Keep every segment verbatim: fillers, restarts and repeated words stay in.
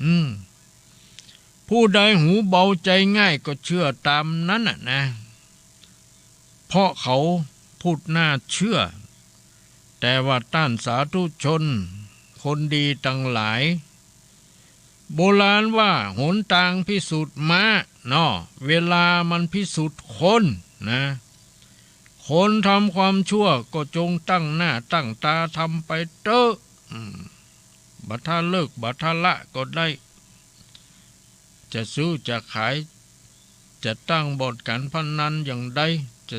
อืม ผู้ใดหูเบาใจ๋ง่ายก็เจื้อต๋ามนั้นน่ะนะ เพราะเขาพูดน่าเจื้อ แต่ว่าต้านสาธุชนคนดีตังหลาย โบราณว่าหนตางพิสูจน์ม้าเนาะ เวลามันพิสูจน์คนนะ คนทำความชั่วก็จงตั้งหน้าตั้งต๋าทำไปเต๊อะ อืม บ่ถ้าเลิกบ่ถ้าละก็ได้ จะซื้อจะขาย จะตั้งบ่อนก๋านพนันอย่างใด จะ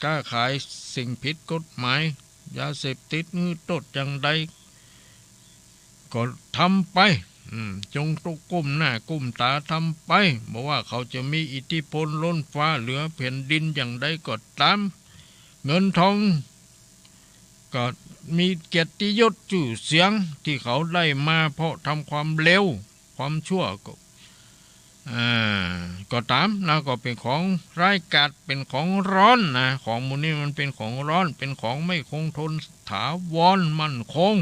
ก๊าขายสิ่งผิดกฎหมาย ยาเสพติดหื้อโต้ษอย่างใด ก็ทำไป อืม จงต้องก้มหน้าก้มต๋าทำไป บ่ว่าเขาจะมีอิทธิพลล้นฟ้าเหลือแผ่นดินอย่างใดก็ต๋าม เงินทอง ก็มีเกียรติยศจื้อเสียงตี้เขาได้มาเพราะทำความเลว ความชั่วก็ อ่า ก็ต๋ามนะ ก็เป๋นของร้ายกาจ เป๋นของร้อนนะ ของหมู่นี้มันเป๋นของร้อน เป๋นของไม่คงทนถาวรมั่นคง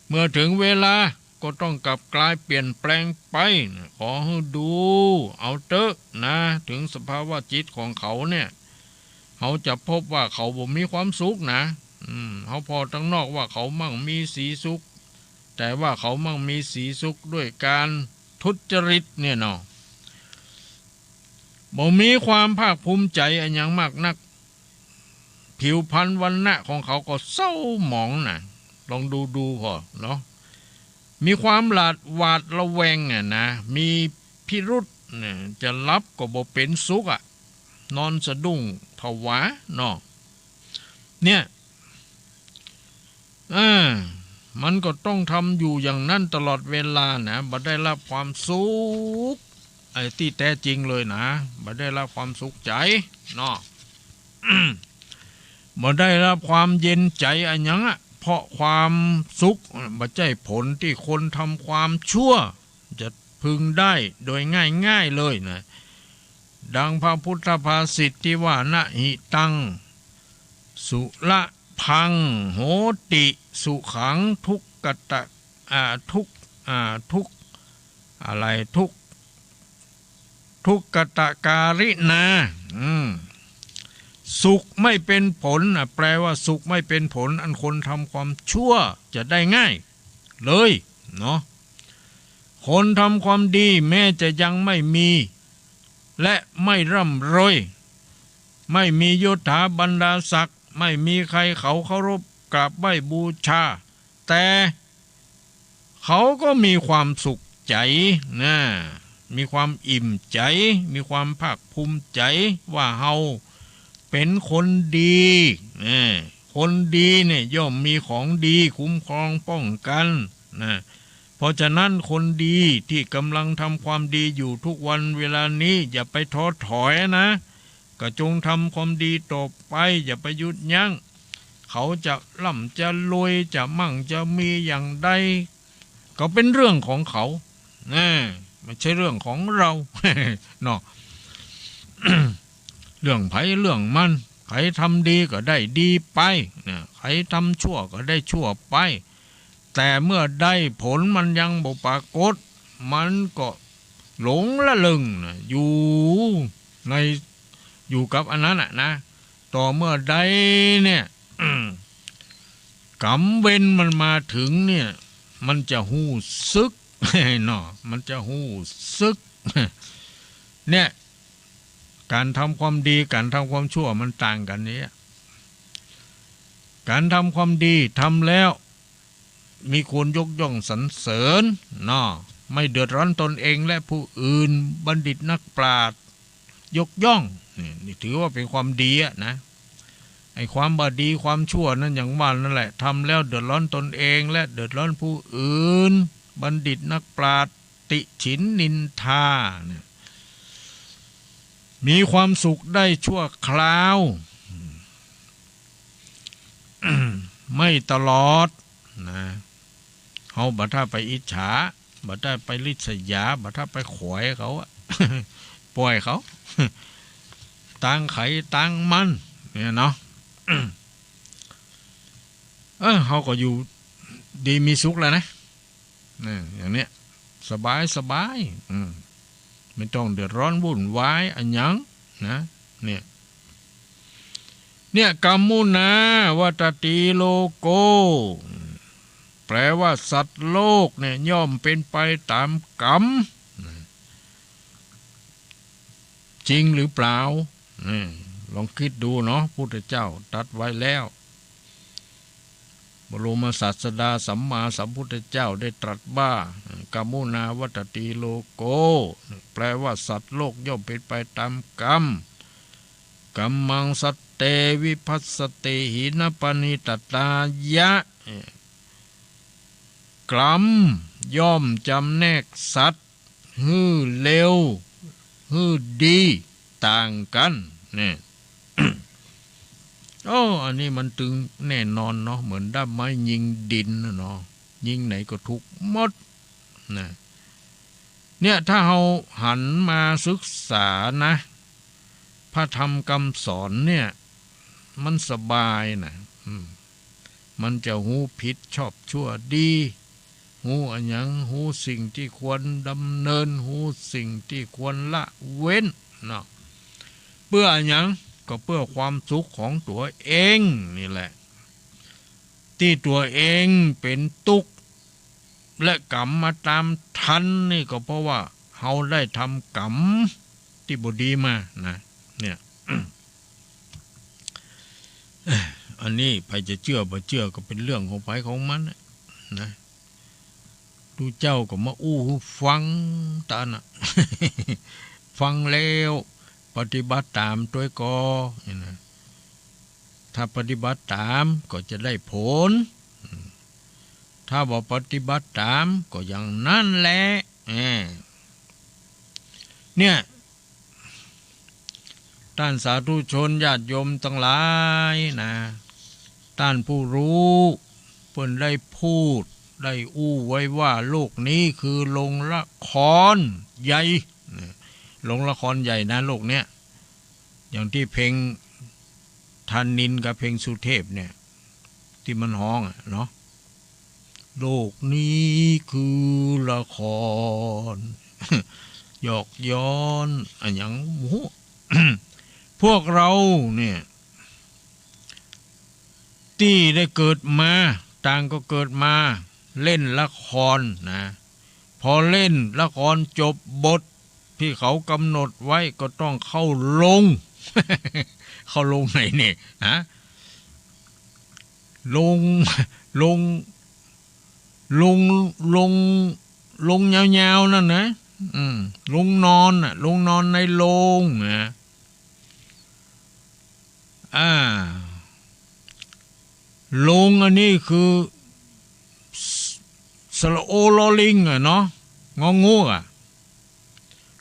เมื่อเถิงเวลาก็ต้องกลับกลายเปลี่ยนแปลงไปนะ ขอหื้อดูเอาเต๊อะนะ เถิงสภาวะจิตของเขาเนี่ย เฮาจะพบว่าเขาบ่มีความสุขนะ อืม เฮาผ่อตังนอกว่าเขามั่งมีสีสุข แต่ว่าเขามั่งมีสีสุขด้วยการทุจริตเนี่ยเนาะ บ่มีความภาคภูมิใจ๋อะหยังมากนัก ผิวพรรณวรรณะของเขาก็เศร้าหมองนะ ลองดูดูผ่อเนาะ มีความหลาด หวาดระแวงอะนะ มีพิรุธนะ จะหลับก็บ่เป๋นสุขอะ นอนสะดุ้งผวาเนาะ เนี่ย เออ มันก็ต้องทำอยู่อย่างนั้นตลอดเวลานะ บ่ได้รับความสุข ไอ้ตี้แต๊จริงเลยนะ บ่ได้รับความสุขใจ๋เนาะ บ่ได้รับความเย็นใจ๋อะหยังอะ เพราะความสุขบ่ใจ้ผลตี้คนทำความชั่วจะพึงได้โดยง่ายๆ เลยนะ ดังพระพุทธภาษิตตี้ว่า นะหิตัง สุระพัง โหติ สุขัง ทุกขะตะ อ่า ทุก อ่า ทุก อะไร ทุก ทุกขะตะการินา อืม สุขไม่เป็นผล อ่ะ แปลว่าสุขไม่เป็นผล อันคนทำความชั่วจะได้ง่ายเลยเนาะ คนทำความดีแม้จะยังไม่มี และไม่ร่ำรวย ไม่มียศถาบรรดาศักดิ์ ไม่มีใครเขาเคารพกราบไหว้บูชา แต่เขาก็มีความสุขใจ๋นะ มีความอิ่มใจ๋ มีความภาคภูมิใจ๋ว่าเฮาเป๋นคนดีนะ คนดีเนี่ยย่อมมีของดีคุ้มครองป้องกันนะ เพราะฉะนั้นคนดีที่กำลังทำความดีอยู่ทุกวันเวลานี้อย่าไปท้อถอยนะ ก็จงทำความดีต่อไป อย่าไปหยุดยั้ง เขาจะร่ำจะรวย จะมั่งจะมีอย่างใด ก็เป๋นเรื่องของเขานะ ไม่ใช่เรื่องของเรา เนาะ เรื่องใผเรื่องมัน ใผทำดีก็ได้ดีไปนะ ใผทำชั่วก็ได้ชั่วไป แต่เมื่อใดผลมันยังบ่ปรากฏ มันก็หลงละเริงนะ อยู่ใน อยู่กับอันนั้นน่ะนะ ต่อเมื่อใดเนี่ย กรรมเวรมันมาถึงเนี่ย มันจะฮู้สึก เนาะ มันจะฮู้สึก เนี่ย ก๋านทำความดี ก๋านทำความชั่วมันต่างกั๋นเนี่ย ก๋านทำความดีทำแล้ว มีคนยกย่องสรรเสริญเนาะ ไม่เดือดร้อนตนเองและผู้อื่น บัณฑิตนักปราชญ์ยกย่อง นี่ นี่ถือว่าเป๋นความดีอะนะ ไอ้ความบ่ดีความชั่วนั้นอย่างว่านั่นแหละ ทำแล้วเดือดร้อนตนเองและเดือดร้อนผู้อื่น บัณฑิตนักปราชญ์ติฉินนินทาเนี่ย มีความสุขได้ชั่วคราว ไม่ตลอดนะ เฮาบ่ถ้าไปอิจฉา บ่ถ้าไปริษยา บ่ถ้าไปขวยเขาอะ ป่อยเขา ตางใผตางมัน เนี่ยเนาะ เออ เฮาก็อยู่ดีมีสุขแล้วนะ เนี่ย อย่างเนี้ย สบายสบาย อืม ไม่ต้องเดือดร้อนวุ่นวายอะหยังนะ เนี่ย เนี่ย กัมมุนา วัตตีโลโก แปลว่าสัตว์โลกเนี่ยย่อมเป็นไปตามกรรม จริงหรือเปล่า อืม ลองคิดดูเนาะ พุทธเจ้าตรัสไว้แล้ว บรมศาสดาสัมมาสัมพุทธเจ้าได้ตรัสว่า กัมมุนา วัตตีโลโก แปลว่าสัตว์โลกย่อมเป็นไปตามกรรม กัมมัง สัตเต วิภัสสติ หินปะนิตตายะ กรรมย่อมจำแนกสัตว์ หื้อเลว หื้อดี ต่างกั๋น เนี่ย โอ้ อันนี้มันตึงแน่นอนเนาะ เหมือนด้ามไม้ยิงดินน่ะเนาะ ยิงไหนก็ถูกหมดนะ เนี่ย ถ้าเฮาหันมาศึกษานะ พระธรรมคำสอนเนี่ย มันสบายนะ อืม มันจะฮู้ผิดชอบชั่วดี ฮู้อะหยัง ฮู้สิ่งตี้ควรดำเนิน ฮู้สิ่งตี้ควรละเว้นเนาะ เปื้ออะหยัง ก็เปื้อความสุขของตั๋วเองนี่แหละ ตี้ตั๋วเองเป๋นตุ๊กข์ และกรรมมาตามทันนี่ก็เพราะว่าเฮาได้ทำกรรมตี้บ่ดีมานะ เนี่ย อันนี้ใผจะเจื้อบ่เจื้อก็เป๋นเรื่องของใผของมันน่ะนะ ตุ๊เจ้าก็มาอู้หื้อฟังตะอั้นน่ะ ฟังแล้วปฏิบัติต๋ามตวยก่อ นี่นะ ถ้าปฏิบัติต๋ามก็จะได้ผล อืม ถ้าบ่ปฏิบัติต๋ามก็อย่างนั้นแหละ แหม เนี่ย ต้านสาธุชนญาติโยมตังหลายนะ ต้านผู้ฮู้ เปิ้นได้พูด ได้อู้ไว้ว่าโลกนี้คือโรงละครใหญ่ นะ โรงละครใหญ่นะโลกเนี้ย อย่างตี้เพลงธานินทร์กับเพลงสุเทพเนี่ย ตี้มันฮ้องอะเนาะ โลกนี้คือละคร หยอกย้อนอะหยังบ่ฮู้ พวกเฮาเนี่ย ตี้ได้เกิดมา ต่างก็เกิดมาเล่นละครนะ พอเล่นละครจบบทตี้เขากำหนดไว้ก็ต้องเข้าโรง เข้าโรงไหนเนี่ย ฮะ โรง โรง โรง โรง โรงยาวๆ นั่นนะ อืม โรงนอนน่ะ โรงนอนในโรงนะ อ่า โรงอันนี้คือ ส สระโอ ลอ ลิงอะเนาะ งองูอะ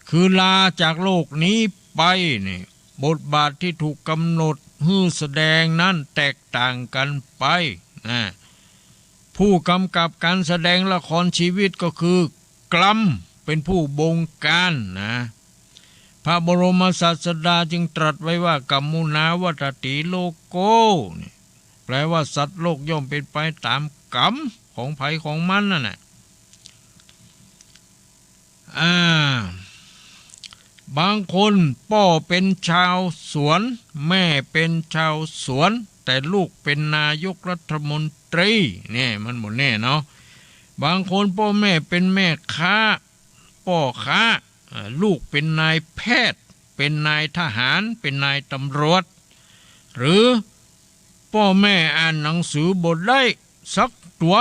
คือลาจากโลกนี้ไปนี่ บทบาทตี้ถูกกำหนดหื้อแสดงนั้นแตกต่างกั๋นไปนะ ผู้กำกับก๋านแสดงละครชีวิตก็คือกรรมเป๋นผู้บงการนะ พระบรมศาสดาจึงตรัสไว้ว่า กัมมุนา วัตตีโลโก นี่ แปลว่าสัตว์โลกย่อมเป๋นไปต๋ามกรรมของใผของมันนั่นแหละ อ่า บางคนป้อเป๋นชาวสวน แม่เป๋นชาวสวน แต่ลูกเป๋นนายกรัฐมนตรี เนี่ย มันบ่แน่เนาะ บางคนป้อแม่เป๋นแม่ค้า ป้อค้า อ่า ลูกเป๋นนายแพทย์ เป๋นนายทหาร เป๋นนายตำรวจ หรือป้อแม่อ่านหนังสือบ่ได้สักตั๋ว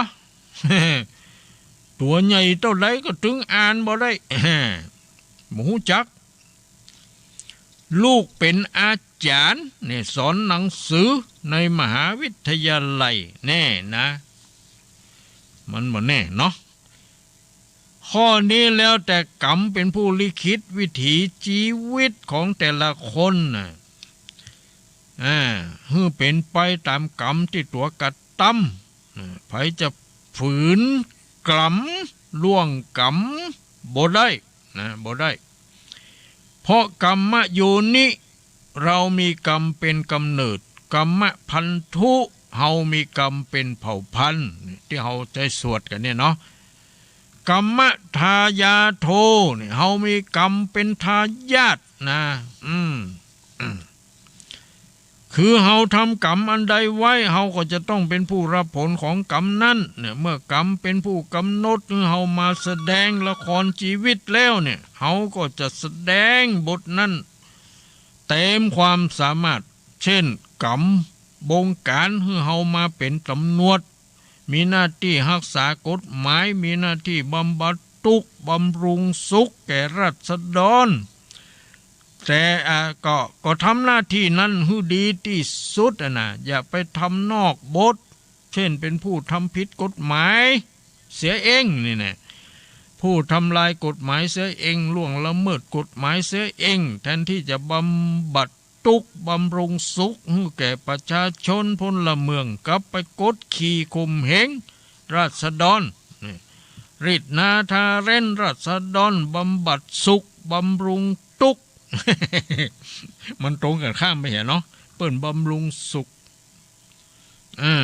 ตั๋วใหญ่เต้าใดก็ตึงอ่านบ่ได้ บ่ฮู้จัก ลูกเป๋นอาจ๋ารย์เนี่ย สอนหนังสือในมหาวิทยาลัย แน่นะ มันบ่แน่เนาะ ข้อนี้แล้วแต่กรรมเป๋นผู้ลิขิตวิถีชีวิตของแต่ละคนน่ะ อ่า หื้อเป๋นไปต๋ามกรรมตี้ตั๋วกระตำ อ่า ใผจะฝืนกรรม ล่วงกรรม บ่ได้นะ บ่ได้ เพราะกัมมะโยนิ เฮามีกรรมเป๋นก๋ำเนิด กัมมะพันธุ เฮามีกรรมเป๋นเผ่าพันธุ์ ตี้เฮาใจ๊สวดกั๋นเนี่ยเนาะ กรรมทายาโท เนี่ย เฮามีกรรมเป๋นทายาทนะ อืม คือเฮาทำกรรมอันใดไว้ เฮาก็จะต้องเป๋นผู้ฮับผลของกรรมนั้น เนี่ย เมื่อกรรมเป๋นผู้กำหนดหื้อเฮามาแสดงละครจีวิตแล้วเนี่ย เฮาก็จะแสดงบทนั้นเตรียมความสามารถ เช่น กรรมบงก๋านหื้อเฮามาเป๋นต๋ำรวจ มีหน้าตี้ฮักษากฎหมาย มีหน้าตี้บำบัดตุ๊กข์ บำรุงสุขแก่ราษฎร แต่ อ่า ก็ ก็ทำหน้าตี้นั้นหื้อดีตี้สุดอะนะ อย่าไปทำนอกบท เช่น เป๋นผู้ทำผิดกฎหมายเสียเองนี่แน่ ผู้ทำลายกฎหมายเสียเอง ล่วงละเมิดกฎหมายเสียเอง แทนตี้จะบำบัด ตุ๊กข์บำรุงสุขหื้อแก่ประชาชนพลเมือง กลับไปกดขี่ข่มเหงราษฎร นี่ รีดนาทาเร้นราษฎร บำบัดสุขบำรุงตุ๊กข์ มันตรงกันข้ามไปเหียเนาะ เปิ้นบำรุงสุข อ่า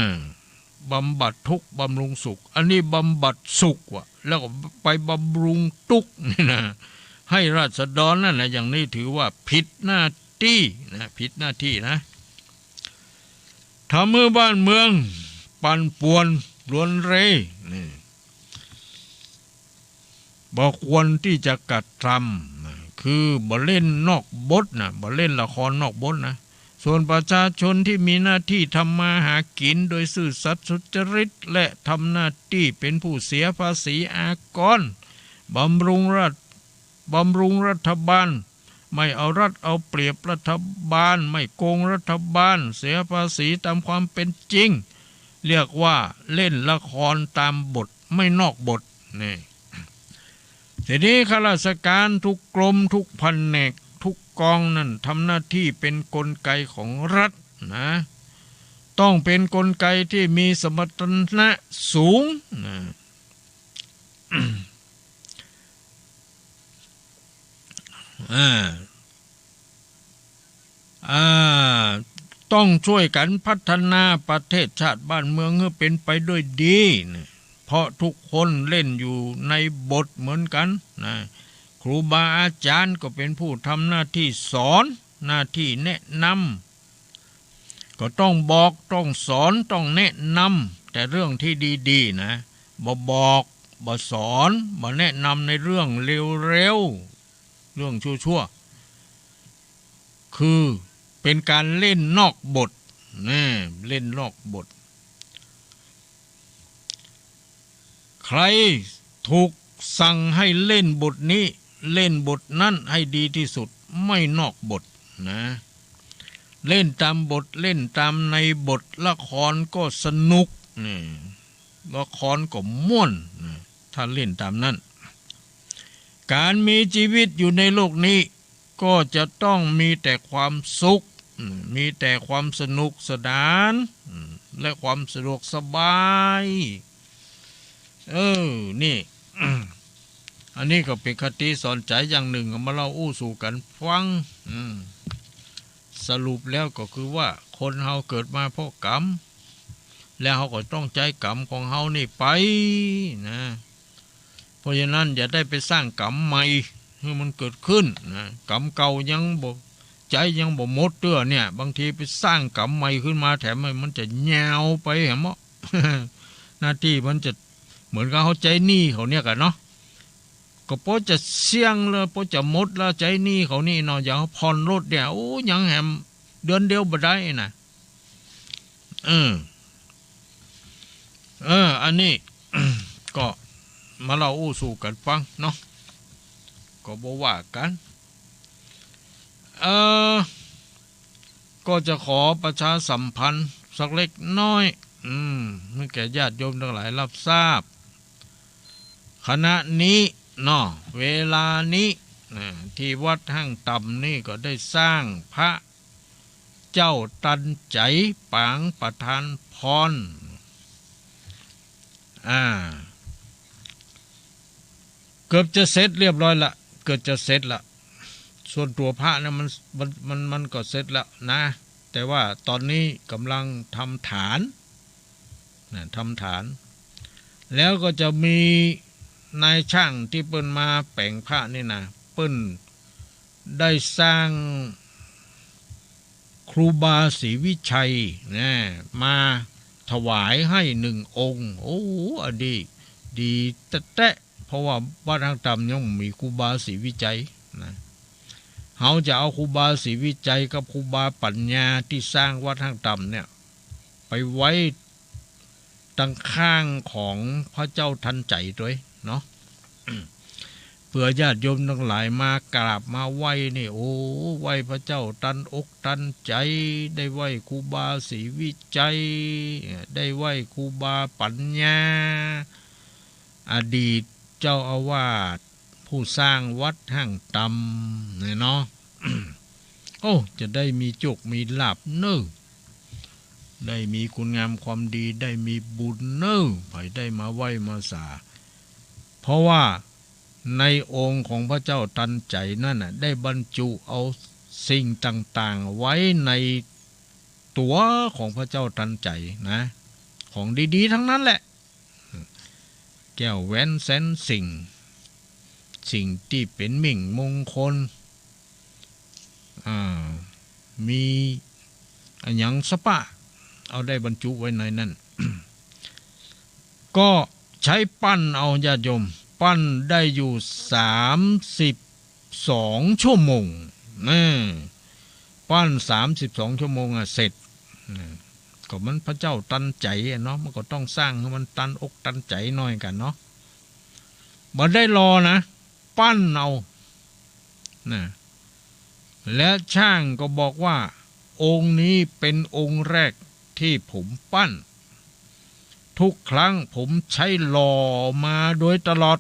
บำบัดทุกข์บำรุงสุข อันนี้บำบัดสุขว่ะ แล้วก็ไปบำรุงตุ๊กข์นี่นะ ให้ราษฎรนั่นนะ อย่างนี้ถือว่าผิดหน้าตี้นะ ผิดหน้าตี้นะ ทำหื้อบ้านเมืองปั่นป่วนรวนเร นี่ บ่ควรตี้จะกระทำนะ คือบ่เล่นนอกบทนะ บ่เล่นละครนอกบทนะ ส่วนประชาชนตี้มีหน้าตี้ทำมาหากิ๋นโดยซื่อสัตย์สุจริต และทำหน้าตี้เป๋นผู้เสียภาษีอากร บำรุงรัฐ บำรุงรัฐบาล ไม่เอารัฐเอาเปรียบรัฐบาล ไม่โกงรัฐบาล เสียภาษีต๋ามความเป๋นจริง เรียกว่าเล่นละครต๋ามบท ไม่นอกบท นี่ ทีนี้ข้าราชการทุกกรม ทุกแผนก ทุกกองนั่น ทำหน้าตี้เป๋นกลไกของรัฐนะ ต้องเป๋นกลไกตี้มีสมรรถนะสูงนะ อ่า อ่า ต้องจ้วยกั๋นพัฒนาประเทศชาติบ้านเมืองหื้อเป๋นไปด้วยดีนะ เพราะทุกคนเล่นอยู่ในบทเหมือนกั๋นนะ ครูบาอาจ๋ารย์ก็เป๋นผู้ทำหน้าตี้สอน หน้าตี้แนะนำ ก็ต้องบอก ต้องสอน ต้องแนะนำ แต่เรื่องตี้ดีๆ นะ บ่บอก บ่สอน บ่แนะนำในเรื่องเลวๆ เรื่องชั่วๆ คือเป๋นก๋านเล่นนอกบท นะ เล่นนอกบท ใครถูกสั่งให้เล่นบทนี้ เล่นบทนั้นให้ดีตี้สุด ไม่นอกบทนะ เล่นต๋ามบท เล่นต๋ามในบท ละครก็สนุก นี่ ละครก็ม่วนนะ ถ้าเล่นต๋ามนั้น ก๋านมีจีวิตอยู่ในโลกนี้ ก็จะต้องมีแต่ความสุข อืม มีแต่ความสนุกสนาน อืม และความสะดวกสบาย เออ นี่ อันนี้ก็เป๋นคติสอนใจ๋อย่างนึ่ง เอามาเล่าอู้สู่กั๋นฟัง อืม สรุปแล้วก็คือว่าคนเฮาเกิดมาเพราะกรรม แล้วเฮาก็ต้องใจ๊กรรมของเฮานี่ไปนะ เพราะฉะนั้นอย่าได้ไปสร้างกรรมใหม่หื้อมันเกิดขึ้นนะ กรรมเก่ายังบ่ ใจ๊ยังบ่หมดเตื้อเนี่ย บางทีไปสร้างกรรมใหม่ขึ้นมาแถมมันจะยาวไปแหมเนาะ หน้าตี้มันจะเหมือนกับเฮาใจ๊หนี้เขาเนี่ยกั๋นเนาะ ก็ปอจะเสี้ยงแล้ว ปอจะหมดแล้ว ใจ๊หนี้เขานี่เนาะ อย่างผ่อนรถเนี่ย โอ้ ยังแหมเดือนเดียวบ่ได้นะ เออ เออ อันนี้ ก็มาเล่าอู้สู่กั๋นฟังเนาะ ก็บ่ว่ากั๋น เออ ก็จะขอประชาสัมพันธ์สักเล็กน้อย อืม หื้อแก่ญาติโยมตังหลายฮับทราบ ขณะนี้เนาะ เวลานี้ นะ ตี้วัดห้างต่ำนี่ก็ได้สร้างพระเจ้าตันใจ๋ปางประทานพร อ่า เกือบจะเสร็จเรียบร้อยละ เกือบจะเสร็จละ ส่วนตั๋วพระนะ มัน มัน มัน มันก็เสร็จแล้วนะ แต่ว่าต๋อนนี้ก่ำลังทำฐาน นะ ทำฐาน แล้วก็จะมี นายจ้างตี้เปิ้นมาแป๋งพระนี่นะ เปิ้นได้สร้างครูบาศรีวิชัยนะ มาถวายหื้อหนึ่งองค์ โอ้ อันนี้ดีแต๊ๆ เพราะว่าวัดห้างต่ำยังบ่มีครูบาศรีวิชัยนะ เฮาจะเอาครูบาศรีวิชัยกับครูบาปัญญาตี้สร้างวัดห้างต่ำเนี่ย ไปไว้ตังข้างของพระเจ้าตันใจ๋ตวยเนาะ เปื้อญาติโยมตังหลายมากราบมาไหว้นี่ โอ้ ไหว้พระเจ้าตันอกตันใจ๋ ได้ไหว้ครูบาศรีวิชัย ได้ไหว้ครูบาปัญญา อดีตเจ้าอาวาสผู้สร้างวัดห้างต่ำเนี่ยเนาะ โอ้ จะได้มีโจคมีลาภเน่อ ได้มีคุณงามความดี ได้มีบุญเน่อ ใผได้มาไหว้มาสา เพราะว่าในองค์ของพระเจ้าตันใจ๋นั่นน่ะ ได้บรรจุเอาสิ่งต่างๆ ไว้ในตั๋วของพระเจ้าตันใจ๋นะ ของดีๆ ทั้งนั้นแหละ แก้วแหวนแสนสิ่ง สิ่งตี้เป๋นมิ่งมงคล อ่า มีอะหยังสะป๊ะ เอาได้บรรจุไว้ในนั้น ก็ใจ๊ปั้นเอาญาติโยม ปั้นได้อยู่สามสิบสองชั่วโมง นะ ปั้นสามสิบสองชั่วโมงอะเสร็จ นะ ก็มันพระเจ้าตันใจ๋อะเนาะ มันก็ต้องสร้างหื้อมันตันอกตันใจ๋หน่อยกั๋นเนาะ บ่ได้รอนะ ปั้นเอา นะ และจ้างก็บอกว่า องค์นี้เป๋นองค์แรกตี้ผมปั้น ทุกครั้งผมใจ๊หล่อมาโดยตลอด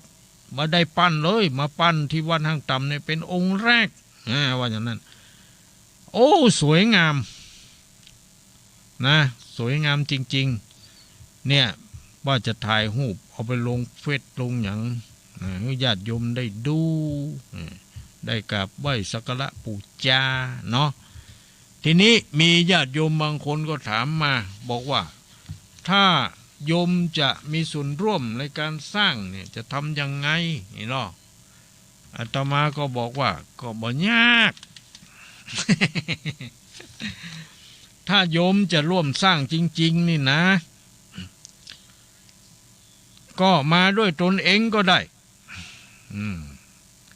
บ่ได้ปั้นเลย มาปั้นตี้วัดห้างต่ำเนี่ยเป๋นองค์แรก อ่า ว่าอย่างนั้น โอ้ สวยงาม นะ สวยงามจริงๆ เนี่ย ว่าจะถ่ายรูปเอาไปลงเฟซลงหยัง นะ หื้อญาติโยมได้ดู นะ ได้กราบไหว้สักการะปู๋จาเนาะ ทีนี้มีญาติโยมบางคนก็ถามมา บอกว่า ถ้าโยมจะมีส่วนร่วมในการสร้างเนี่ย จะทำยังไง นี่เนาะ อาตมาก็บอกว่า ก็บ่ยาก ถ้าโยมจะร่วมสร้างจริงๆ นี่นะ ก็มาด้วยตนเองก็ได้ อืม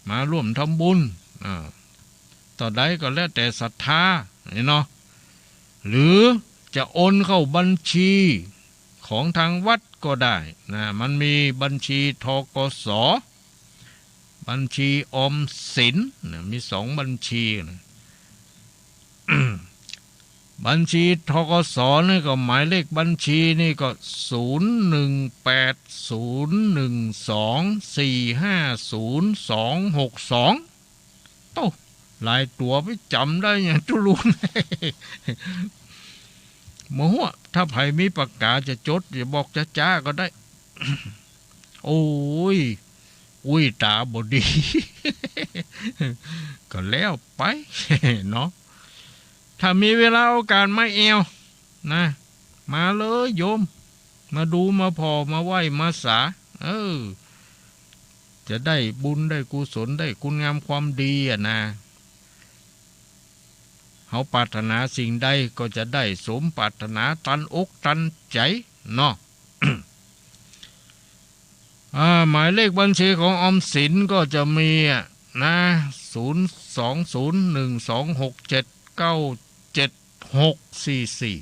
มาร่วมทำบุญ อ่า เต้าใดก็แล้วแต่ศรัทธา นี่เนาะ หรือจะโอนเข้าบัญชีของทางวัดก็ได้นะ มันมีบัญชี ธ.ก.ส. บัญชีออมสินนะ มีสองบัญชีนะ บัญชี ธ.ก.ส. นี่ก็หมายเลขบัญชีนี่ก็ ศูนย์หนึ่งแปด ศูนย์หนึ่งสอง สี่ห้าศูนย์ สองหกสอง โต้ หลายตั๋วไปจ๋ำได้หยังตุ๊ลุน บ่ฮู้ ถ้าใผมีปากกาจะจด จะบอกจ๊าๆ ก็ได้ โอ้ย อุ้ย ต๋าบ่ดี ก็แล้วไป เนาะ ถ้ามีเวลาโอกาสมาแอ่ว นะ มาเลยโยม มาดูมาผ่อ มาไหว้มาสา เออ จะได้บุญได้กุศล ได้คุณงามความดีอะนะ เฮาปรารถนาสิ่งใดก็จะได้สมปรารถนาตันอกตันใจ๋เนาะ อ่า หมายเลขบัญชีของออมสินก็จะมีอะนะ ศูนย์สองศูนย์หนึ่งสองหกเจ็ดเก้าเจ็ดหกสี่สี่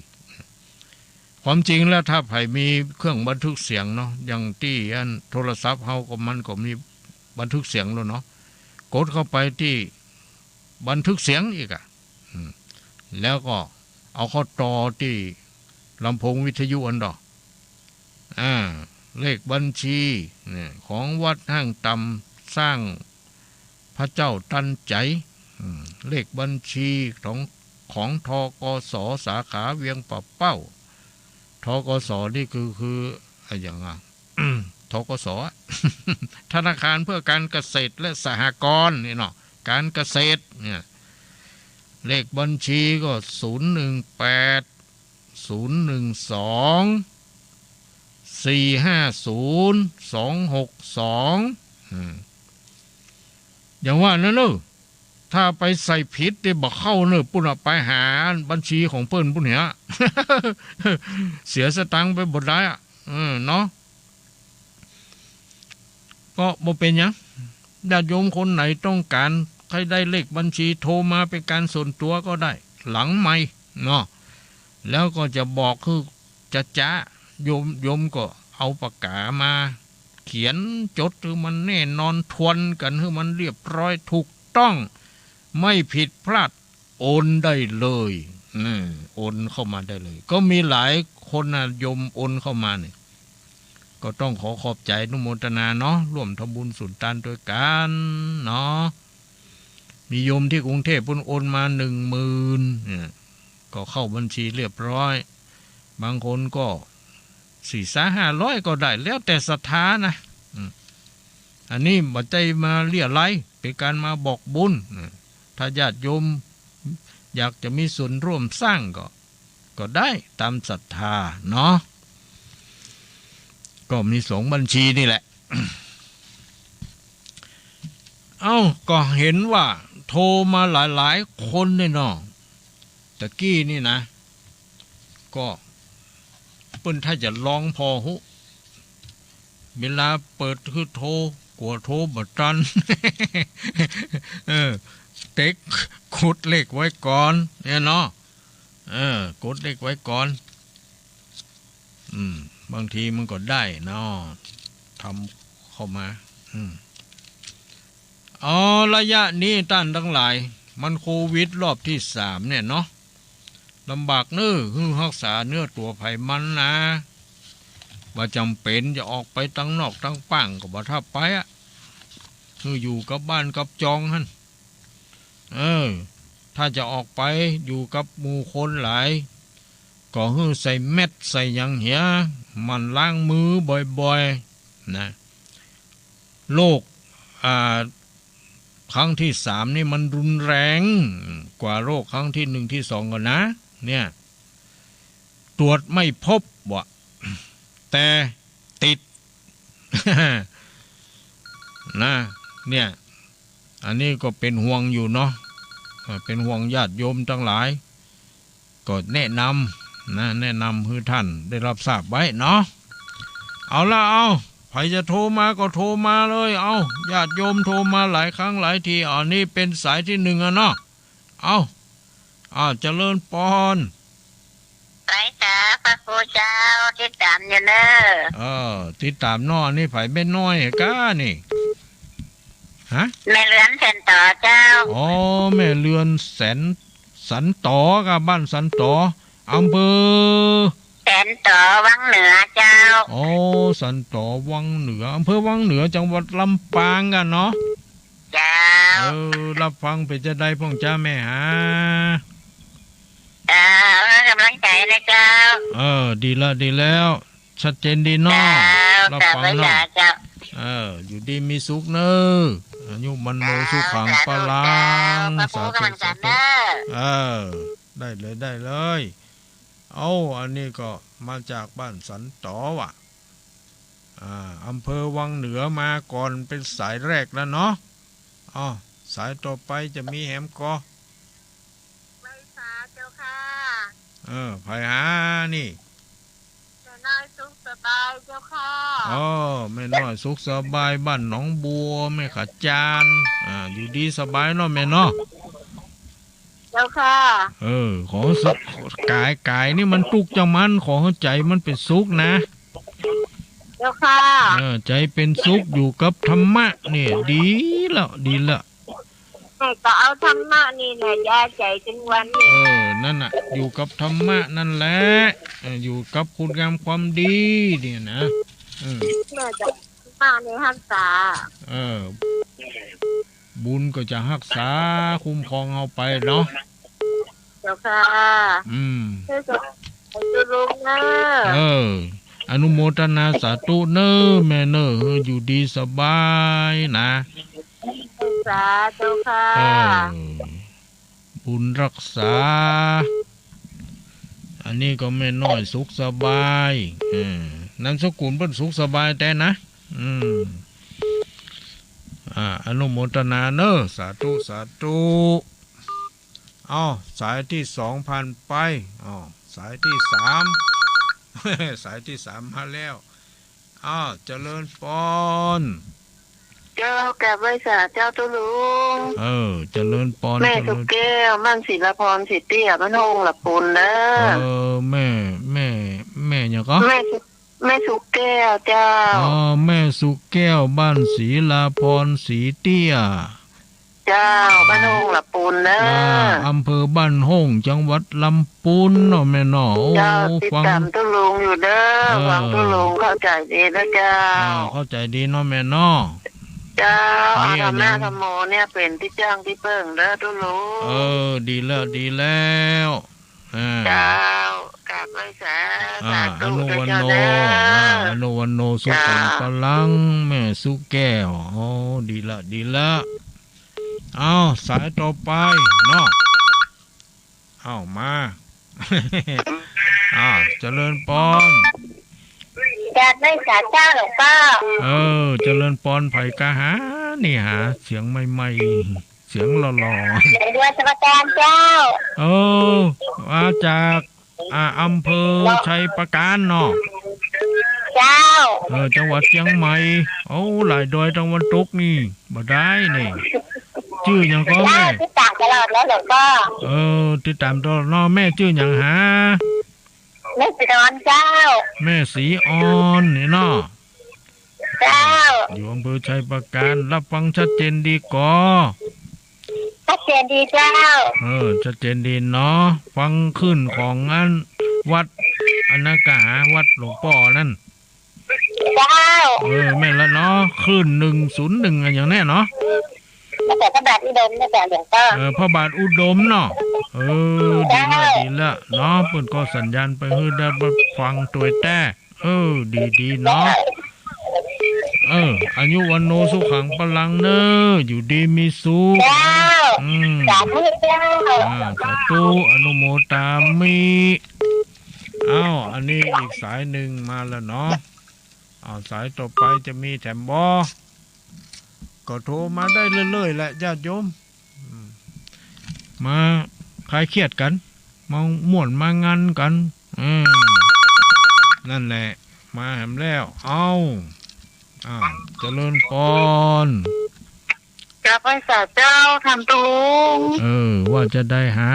ความจริงแล้วถ้าใผมีเครื่องบันทึกเสียงเนาะ อย่างตี้อันโทรศัพท์เฮาก็มันก็มีบันทึกเสียงแล้วเนาะ กดเข้าไปตี้บันทึกเสียงอีกอะ อืม แล้วก็เอาเข้าต่อตี้ลำโพงวิทยุอันดอก อ่า เลขบัญชีเนี่ย ของวัดห้างต่ำ สร้างพระเจ้าตันใจ๋ อืม เลขบัญชีของ ของ ธ.ก.ส. สาขาเวียงป่าเป้า ธ.ก.ส. นี่คือ คือ อะหยังอะ ธ.ก.ส. อะ ธนาคารเพื่อการเกษตรและสหกรณ์นี่เนาะ การเกษตรเนี่ย เลขบัญชีก็ ศูนย์หนึ่งแปด ศูนย์หนึ่งสอง สี่ห้าศูนย์ สองหกสอง อืม อย่างว่านั้นเนอะ ถ้าไปใส่ผิดนี่บ่เข้าเนอะ ปุ้นน่ะ ไปหาบัญชีของเปิ้นปุ้นเหีย เสียสตางค์ไปบ่ได้อะ เออ เนาะ ก็บ่เป๋นหยัง ญาติโยมคนไหนต้องก๋านใค่ได้เลขบัญชี โทรมาเป๋นก๋านส่วนตั๋วก็ได้ หลังไมค์เนาะ แล้วก็จะบอกคือ จ๊ะๆ โยม โยมก็เอาปากก๋ามาเขียนจดหื้อมันแน่นอน ทวนกั๋นหื้อมันเรียบร้อยถูกต้อง ไม่ผิดพลาด โอนได้เลย อืม โอนเข้ามาได้เลย ก็มีหลายคนนะโยมโอนเข้ามาเนี่ย ก็ต้องขอขอบใจ๋อนุโมทนาเนาะ ร่วมทำบุญสุนตานตวยกั๋นเนาะ มีโยมตี้กรุงเทพฯปุ้นโอนมาหนึ่งหมื่นเนี่ย ก็เข้าบัญชีเรียบร้อย บางคนก็สี่สามห้าร้อยก็ได้ แล้วแต่ศรัทธานะ อืม อันนี้บ่ใจ้มาเรี่ยะไร้ เป๋นก๋านมาบอกบุญ อืม ถ้าญาติโยมอยากจะมีส่วนร่วมสร้างก็ ก็ได้ต๋ามศรัทธาเนาะ ก็มีสองบัญชีนี่แหละ เอ้า ก็หันว่าโทรมาหลายๆ คนเนี่ยเนาะ ตะกี้นี่นะ ก็เปิ้นถ้าจะลองพอฮู้ เวลาเปิดคือโทร กั๋วโทรบ่ตัน เออ เต๊ก กดเลขไว้ก่อนเนี่ยเนาะ เออ กดเลขไว้ก่อน อืม บางทีมันก็ได้เนาะ ทำเข้ามา อืม อ๋อ ระยะนี้ต้านตังหลาย มันโควิดรอบตี้สามเนี่ยเนาะ ลำบากเน้อ หื้อฮักษาเนื้อตั๋วใผมันนะ บ่จ๋ำเป๋นจะออกไปตังนอกตังป้างก็บ่ถ้าไปอะ หื้ออยู่กับบ้านกับจองหั้น เออ ถ้าจะออกไปอยู่กับหมู่คนหลาย ก็หื้อใส่แมสใส่หยังเหีย หมั่นล้างมือบ่อยๆ นะ โรค อ่า ครั้งตี้สามนี่มันรุนแรงกว่าโรคครั้งตี้หนึ่งตี้สองก่อนนะ เนี่ย ตรวจไม่พบว่ะ แต่ติด นะ เนี่ย อันนี้ก็เป๋นห่วงอยู่เนาะ เอ่อ เป๋นห่วงญาติโยมตังหลาย ก็แนะนำนะ แนะนำหื้อต้านได้ฮับทราบไว้เนาะ เอาละ เอา ใผจะโทรมาก็โทรมาเลย เอา ญาติโยมโทรมาหลายครั้งหลายที อันนี้เป๋นสายตี้หนึ่งอะเนาะ เอา อ่า เจริญปอน ไปจ้า พระครูเจ้า ติดต๋ามอยู่เน้อ เออ ติดต๋ามเนาะ อันนี้ใผ แม่น้อยก้านี่ ฮะ แม่เรือนแสนต๋อเจ้า อ๋อ แม่เรือนแสน สันต๋อ ก้า บ้านสันต๋อ อำเภอ แสนต๋อวังเหนือเจ้า อ๋อ สันต๋อวังเหนือ อำเภอวังเหนือ จังหวัดลำปางก้าเนาะ เจ้า เออ ฮับฟังเป๋นจาใดพ่องจ๊ะแม่หา เจ้า หื้อกำลังใจ๋นะเจ้า เออ ดีละ ดีแล้ว ชัดเจนดีเนาะ เจ้า ฮับฟังเนาะ เจ้า เออ อยู่ดีมีสุขเน้อ อายุวัณโณ เจ้า สุขัง พลัง สาธุ สาธุ เจ้า พระครูกำลังสาธุ เน้อ เออ ได้เลย ได้เลย เอ้า อันนี้ก็มาจากบ้านสันต๋อว่ะ อ่า อำเภอวังเหนือมาก่อนเป๋นสายแรกแล้วเนาะ อ้าว สายต่อไปจะมีแหมก่อ ไหว้สาเจ้าค่ะ เออ ใผหานี่ แม่น้อยสุขสบายเจ้าค่ะ อ๋อ แม่น้อยสุขสบาย บ้านหนองบัว แม่ขะจาน อ่า อยู่ดีสบายเนาะแม่เนาะ เจ้าค่ะ เออ ขอหื้อ ก๋าย ก๋ายนี่มันตุ๊กข์จังมัน ขอหื้อใจ๋มันเป๋นสุขนะ เจ้าค่ะ เออ ใจ๋เป๋นสุขอยู่กับธรรมะเนี่ย ดีแล้ว ดีแล้ว แม่ก็เอาธรรมะนี่แหละ ยาใจ๋ตึงวันนี้ เออ นั่นน่ะ อยู่กับธรรมะนั่นแหละ เออ อยู่กับคุณงามความดีเนี่ยนะ เออ แม่จะ ธรรมะนี่ฮักษา เออ บุญก็จะฮักษาคุ้มครองเฮาไปเนาะ เจ้าค่ะ อืม ช่วยสอนให้ลุงเน้อ เออ อนุโมทนาสาธุเน้อแม่เน้อ หื้ออยู่ดีสบายนะ สาธุค่ะ เออ บุญฮักษา อันนี้ก็แม่น้อยสุขสบาย เออ นามสกุลเปิ้นสุขสบายแต๊นะ อืม อ่า อนุโมทนาเนอะ สาธุ สาธุ เอ้า สายตี้สองผ่านไป เอ้า สายตี้สาม สายตี้สามมาแล้ว อ้าว เจริญปอน เจ้า กราบไหว้สาเจ้าตุ๊ลุง เออ เจริญปอน แม่ เจริญ สุแก้ว บ้านศิลาพรศรีเตี้ย บ้านโฮ่งหละปูนเด้อ เออ แม่ แม่ แม่หยังก่อ แม่สุ แม่สุแก้วเจ้า อ๋อ แม่สุแก้ว บ้านศิลาพรศรีเตี้ย เจ้า บ้านโฮ่งหละปูนเนอะ อ่า อำเภอบ้านโฮ่ง จังหวัดลำปูนเนาะแม่เนาะ โอ้ เจ้า ติดต๋ามตุ๊ลุงอยู่เด้อ เออ ฟังตุ๊ลุงเข้าใจ๋ดีนะเจ้า อ่า เข้าใจ๋ดีเนาะแม่เนาะ เจ้า นี่ อาธรรมะ อันนี้ ธรรมโมเนี่ยเป๋นตี้จ้างตี้เปิ้งเด้อตุ๊ลุง เออ ดีแล้ว ดีแล้ว อ่า เจ้า กราบไหว้สา อ่า สาธุ อนุวันโณ เจ้าเด้อ อ่า อนุวันโณ สุขัง เจ้า พลัง แม่สุแก้ว โอ้ ดีละ ดีละ เอา สายต่อไปเนาะ เอา มา อ่า เจริญปอน กราบไหว้สาเจ้าหลวงป้อ เออ เจริญปอน ใผกาหา นี่หา เสียงใหม่ๆ เสียงหล่อๆ เสียงดอยชัยปราการเจ้า เออ มาจาก อ่า อำเภอชัยปราการเนาะ เจ้า เออ จังหวัดเจียงใหม่ โอ้ หลายดอยตะวันตกนี่ บ่ได้นี่ จื้อหยังก่อแม่ เจ้า ติดต๋ามตลอดแล้วหลวงป้อ เออ ติดต๋ามตลอดเนาะ แม่จื้อหยังหา แม่ศรีอ่อนเจ้า แม่ศรีอ่อนนี่เนาะ เจ้า อยู่อำเภอชัยปราการ รับฟังชัดเจนดีก่อ ชัดเจนดีเจ้า เออ ชัดเจนดีเนาะ ฟังคลื่นของอันวัด อันนั้นกาหา วัดหลวงป้อนั่น เจ้า เออ แม่นละเนาะ คลื่นหนึ่งศูนย์หนึ่ง อะหยังแน่เนาะ มาจากพระบาทอุดมนะเจ้าหลวงป้อ เออ พระบาทอุดมเนาะ เออ ดีละ เจ้า ดีละเนาะ เปิ้นก็สัญญาณไปหื้อได้ฟังตวยแต๊ เออ ดีๆ เนาะ เออ อายุวัณโณสุขังพลังเน่อ อยู่ดีมีสุข เจ้า อืม สาธุเจ้า อ่า สาธุ อนุโมทามิ อ้าว อันนี้อีกสายหนึ่งมาแล้วเนาะ อ้าว สายต่อไปจะมีแถมบ่ ก็โทรมาได้เรื่อยๆ แหละ ญาติโยม อืม มาคลายเครียดกั๋น มาม่วนมางันกั๋น อืม นั่นแหละ มาแหมแล้ว เอ้า อ้าว เจริญปอน กราบไหว้สาเจ้า ท่านตุ๊ลุง เออ ว่าจะใดหา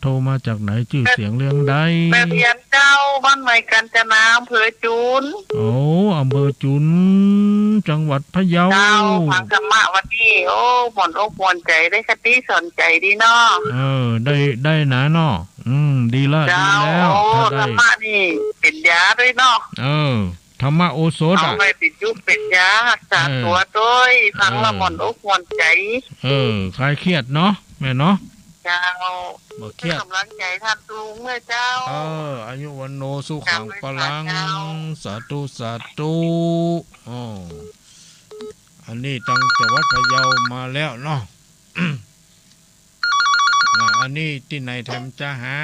โทรมาจากไหน จื้อเสียงเรื่องใด แม่เพียรเจ้า บ้านใหม่กาญจนา อำเภอจุน โอ้ อำเภอจุน จังหวัดพะเยา เจ้า ฟังธรรมะวันนี้ โอ้ ม่วนอกม่วนใจ๋ ได้คติสอนใจ๋ดีเนาะ เออ ได้ ได้หนาเนาะ อืม ดีละ เจ้า ดีแล้ว โอ้ ถ้าได้ ธรรมะนี่เป๋นยาตวยเนาะ เออ ธรรมโอสถ เอา อะ ไว้เป๋นยูกเป๋นยา ฮักษาตั๋วตวย เออ ฟังละ เออ ม่วนอกม่วนใจ๋ เออ คลายเครียดเนาะ แม่เนาะ เจ้า บ่เครียด เปิ้นก๋ำลังใจ๋ท่านตุ๊ลุงเน่อเจ้า เออ อายุวัณโณสุขังพลัง เจ้า สาธุ สาธุ อ้อ อันนี้ตังจังหวัดพะเยามาแล้วเนาะ น่ะ อันนี้ตี้ไหนแถมจะหา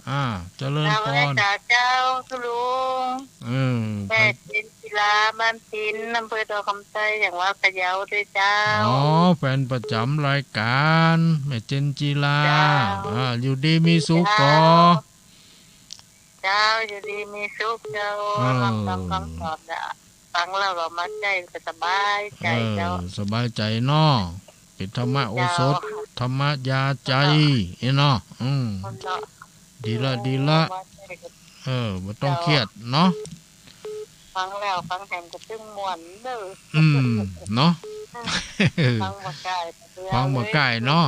อ่า เจริญปอน เจ้า เจ้าตุ๊ลุง เออ แม่เจนจิลา บ้านพิณ อำเภอดอกคำใต้ จังหวัดพะเยาตวยเจ้า อ๋อ แฟนประจ๋ำรายก๋าน แม่เจนจิลา เจ้า อ่า อยู่ดีมีสุขก่อ เจ้า เจ้า อยู่ดีมีสุขเจ้า เออ รับฟังคำสอนน่ะ ฟังแล้วก็มาใจ๊ก็สบายใจ๋เจ้า เออ สบายใจ๋เนาะ เป๋นธรรมโอสถ เจ้า ธรรมยาใจ๋ เจ้า เนาะ อืม เนาะ ดีละ ดีละ มาใจ๊ก็ เออ บ่ต้องเครียดเนาะ ฟังแล้วฟังแถมก็ตึงม่วนเน่อ อืม เนาะ ฟังบ่ก้าย ฟังบ่ก้ายเนาะ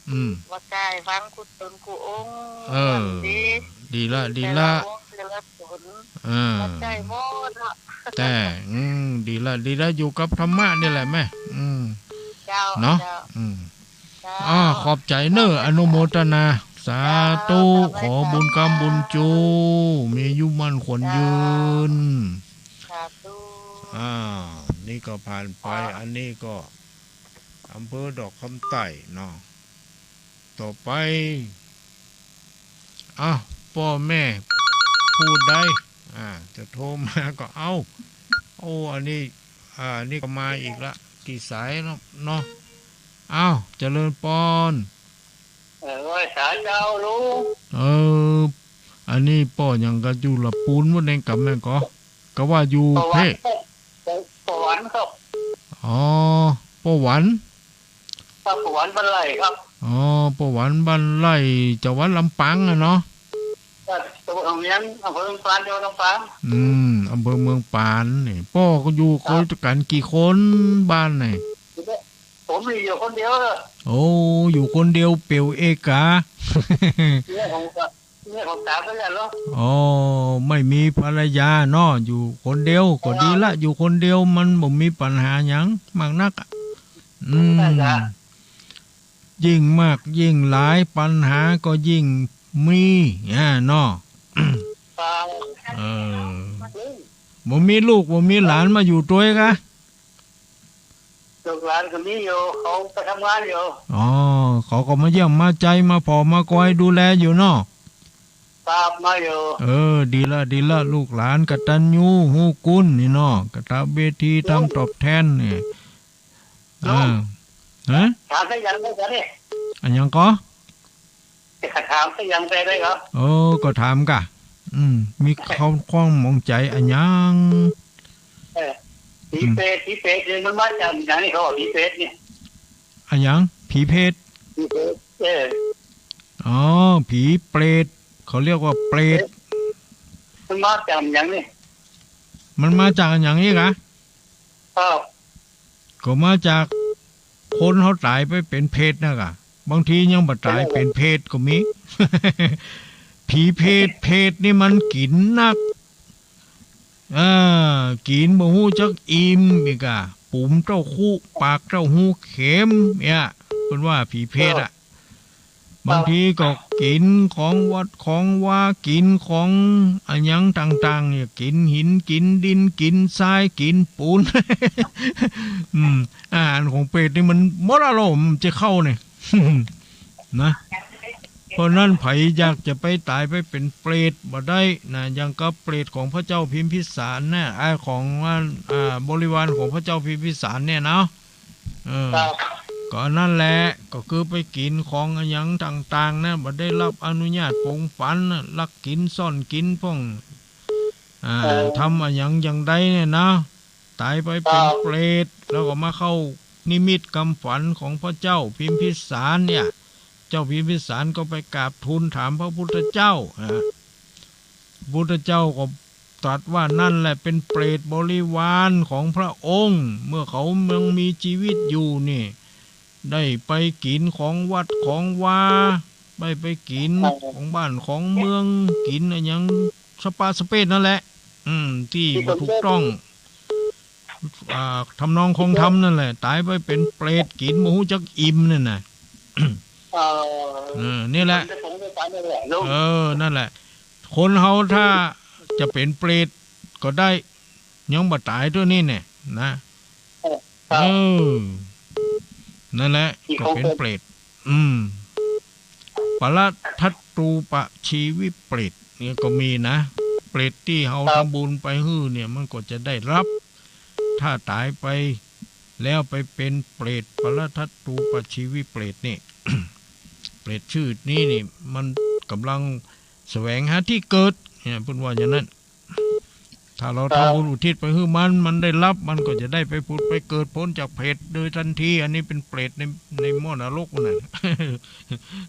อืม บ่ก้าย ฟังกู้ต๋นกู้องค์ เออ ดี ดีละ ดีละ แต่ละองค์แต่ละต๋น เออ มาใจ๊หมดเนาะ แต่ อืม ดีละ ดีละ อยู่กับธรรมะนี่แหละแม่ อืม เจ้า เนาะ เจ้า อืม เจ้า อ่า ขอบใจ๋เน่อ อนุโมทนา สาธุ เจ้า ขอบุญกำบุญจู มีอายุมั่นขวัญยืน สาธุ อ่า นี่ก็ผ่านไป เจ้า อันนี้ก็ อำเภอดอกคำใต้เนาะ ต่อไป อ้าว ป้อแม่ผู้ใด อ่า จะโทรมาก็เอา โอ้ อันนี้ อ่า นี่ก็มาอีกละ กี่สายเนาะ เนาะ เอา เจริญปอน เออ ไหว้สาเจ้าลุง เออ อันนี้ป้อหยังกะ อยู่ละปูนหมดแดงกำแม่นก่อ กะว่าอยู่ ป้อหวัน เพ่ ป้อหวันครับ อ๋อ ป้อหวัน ครับ ป้อหวันบ้านไร่ครับ อ๋อ ป้อหวันบ้านไร่ จังหวัดลำปางอะเนาะ ครับ ตำบลหนองเมียง อำเภอเมืองปาน จังหวัดลำปาง อืม อำเภอเมืองปานนี่ ป้อก็อยู่ ครับ คนกันกี่คนบ้านนี่ ผมนี่อยู่คนเดียวเลย โอ้ อยู่คนเดียวเปลี่ยวเอกา เนี่ยผมก็ เนี่ยผมถามไปแล้วเหรอ อ๋อ ไม่มีภรรยาเนาะ อยู่คนเดียวก็ดีละ ครับ อยู่คนเดียวมันบ่มีปัญหาหยังมากนักอะ อืม ใช่ครับ ยิ่งมากยิ่งหลาย ปัญหาก็ยิ่งมี อ่า เนาะ ครับ เออ บ่มีลูกบ่มีหลานมาอยู่ตวยกะ ลูกหลานก็มีอยู่ เขาไปทำงานอยู่ อ๋อ เขาก็มาเยี่ยมมาใจ๋ มาผ่อมาคอยดูแลอยู่เนาะ ครับ มาอยู่ เออ ดีละ ดีละ ลูกหลานกตัญญูฮู้คุณนี่เนาะ กตเวทีธรรมตอบแทนนี่ ลุง อ่า ฮะ ถามสักอย่างได้ก่อนี่ อะหยังก่อ จะถามสักอย่างได้ก่อ เออ ก็ถามก่ะ อืม มีข้อง ข้องหมองใจ๋อะหยัง เออ ผี อืม เปรต ผีเปรตเนี่ยมันมาจากหยังนี่ เขาว่าผีเปรตเนี่ย อะหยัง ผีเปรต ผีเปรต เออ อ๋อ ผีเปรต เขาเรียกว่าเปรต มันมาจากหยังนี่ มันมาจากอะหยังอีกอะ ครับ ก็มาจากคนเฮาต๋ายไปเป๋นเปรตนะก่ะ บางทียังบ่ต๋ายเป๋นเปรตก็มี ผีเปรต เปรตนี่มันกิ๋นนัก เออ กิ๋นบ่ฮู้จักอิ่มอีกอะ ปุ๋มเต้าคู้ ปากเต้าฮู้เข็มเนี่ย เปิ้นว่าผีเปรตอะ บางทีก็กิ๋นของวัดของวา กิ๋นของอะหยังต่างๆ เนี่ย กิ๋นหิน กิ๋นดิน กิ๋นทราย กิ๋นปูน อืม อาหารของเปรตนี่มันหมดอารมณ์จะเข้าเนี่ย นะ เพราะนั้นใผอยากจะไปต๋ายไปเป๋นเปรตบ่ได้นะ อย่างกับเปรตของพระเจ้าพิมพิสารเนี่ย ไอ้ของว่า อ่า บริวารของพระเจ้าพิมพิสารเนี่ยเนาะ เออ ครับ ก็อันนั้นแหละ ก็คือไปกิ๋นของอะหยังต่างๆ นะ บ่ได้รับอนุญาตปงฝันนะ ลักกิ๋นซ่อนกิ๋นพ่อง อ่า เออ ทำอะหยังอย่างใดเนี่ยนะ ต๋ายไปเป๋น ครับ เปรต แล้วก็มาเข้านิมิตกำฝันของพระเจ้าพิมพิสารเนี่ย เจ้าพิมพิสารก็ไปกราบทูลถามพระพุทธเจ้า อ่า พุทธเจ้าก็ตรัสว่านั่นแหละเป็นเปรตบริวารของพระองค์ เมื่อเขายังมีชีวิตอยู่นี่ ได้ไปกิ๋นของวัดของวา ไป ไปกิ๋นของบ้านของเมือง กิ๋นอะหยังสะปะสะเปะนั่นแหละ อืม ตี้บ่ถูกต้อง อ่า ทำนองคองธรรมนั่นแหละ ต๋ายไปเป๋นเปรต กิ๋นบ่ฮู้จักอิ่มนั่นน่ะ เออ เออ นี่แหละ เออ นั่นแหละ คนเฮาถ้าจะเป๋นเปรตก็ได้ ยังบ่ต๋ายเตื้อนี่แน่นะ เออ ครับ เออ นั่นแหละ ก็เป๋นเปรต อืม ปรทัตตูปชีวิเปรตเนี่ยก็มีนะ เปรตตี้เฮา ครับ ทำบุญไปหื้อเนี่ย มันก็จะได้รับ ถ้าต๋ายไปแล้วไปเป๋นเปรต ปรทัตตูปชีวิเปรตนี่ เปรตชื่อนี้นี่ มันก่ำลังแสวงหาตี้เกิด เนี่ย เปิ้นว่าอย่างนั้น ถ้าเฮา ครับ ทำบุญอุทิศไปหื้อมัน มันได้รับ มันก็จะได้ไปผุดไปเกิดป๊นจากเปรตโดยทันที อันนี้เป๋นเปรตใน ในหม้อนรกนั่นน่ะ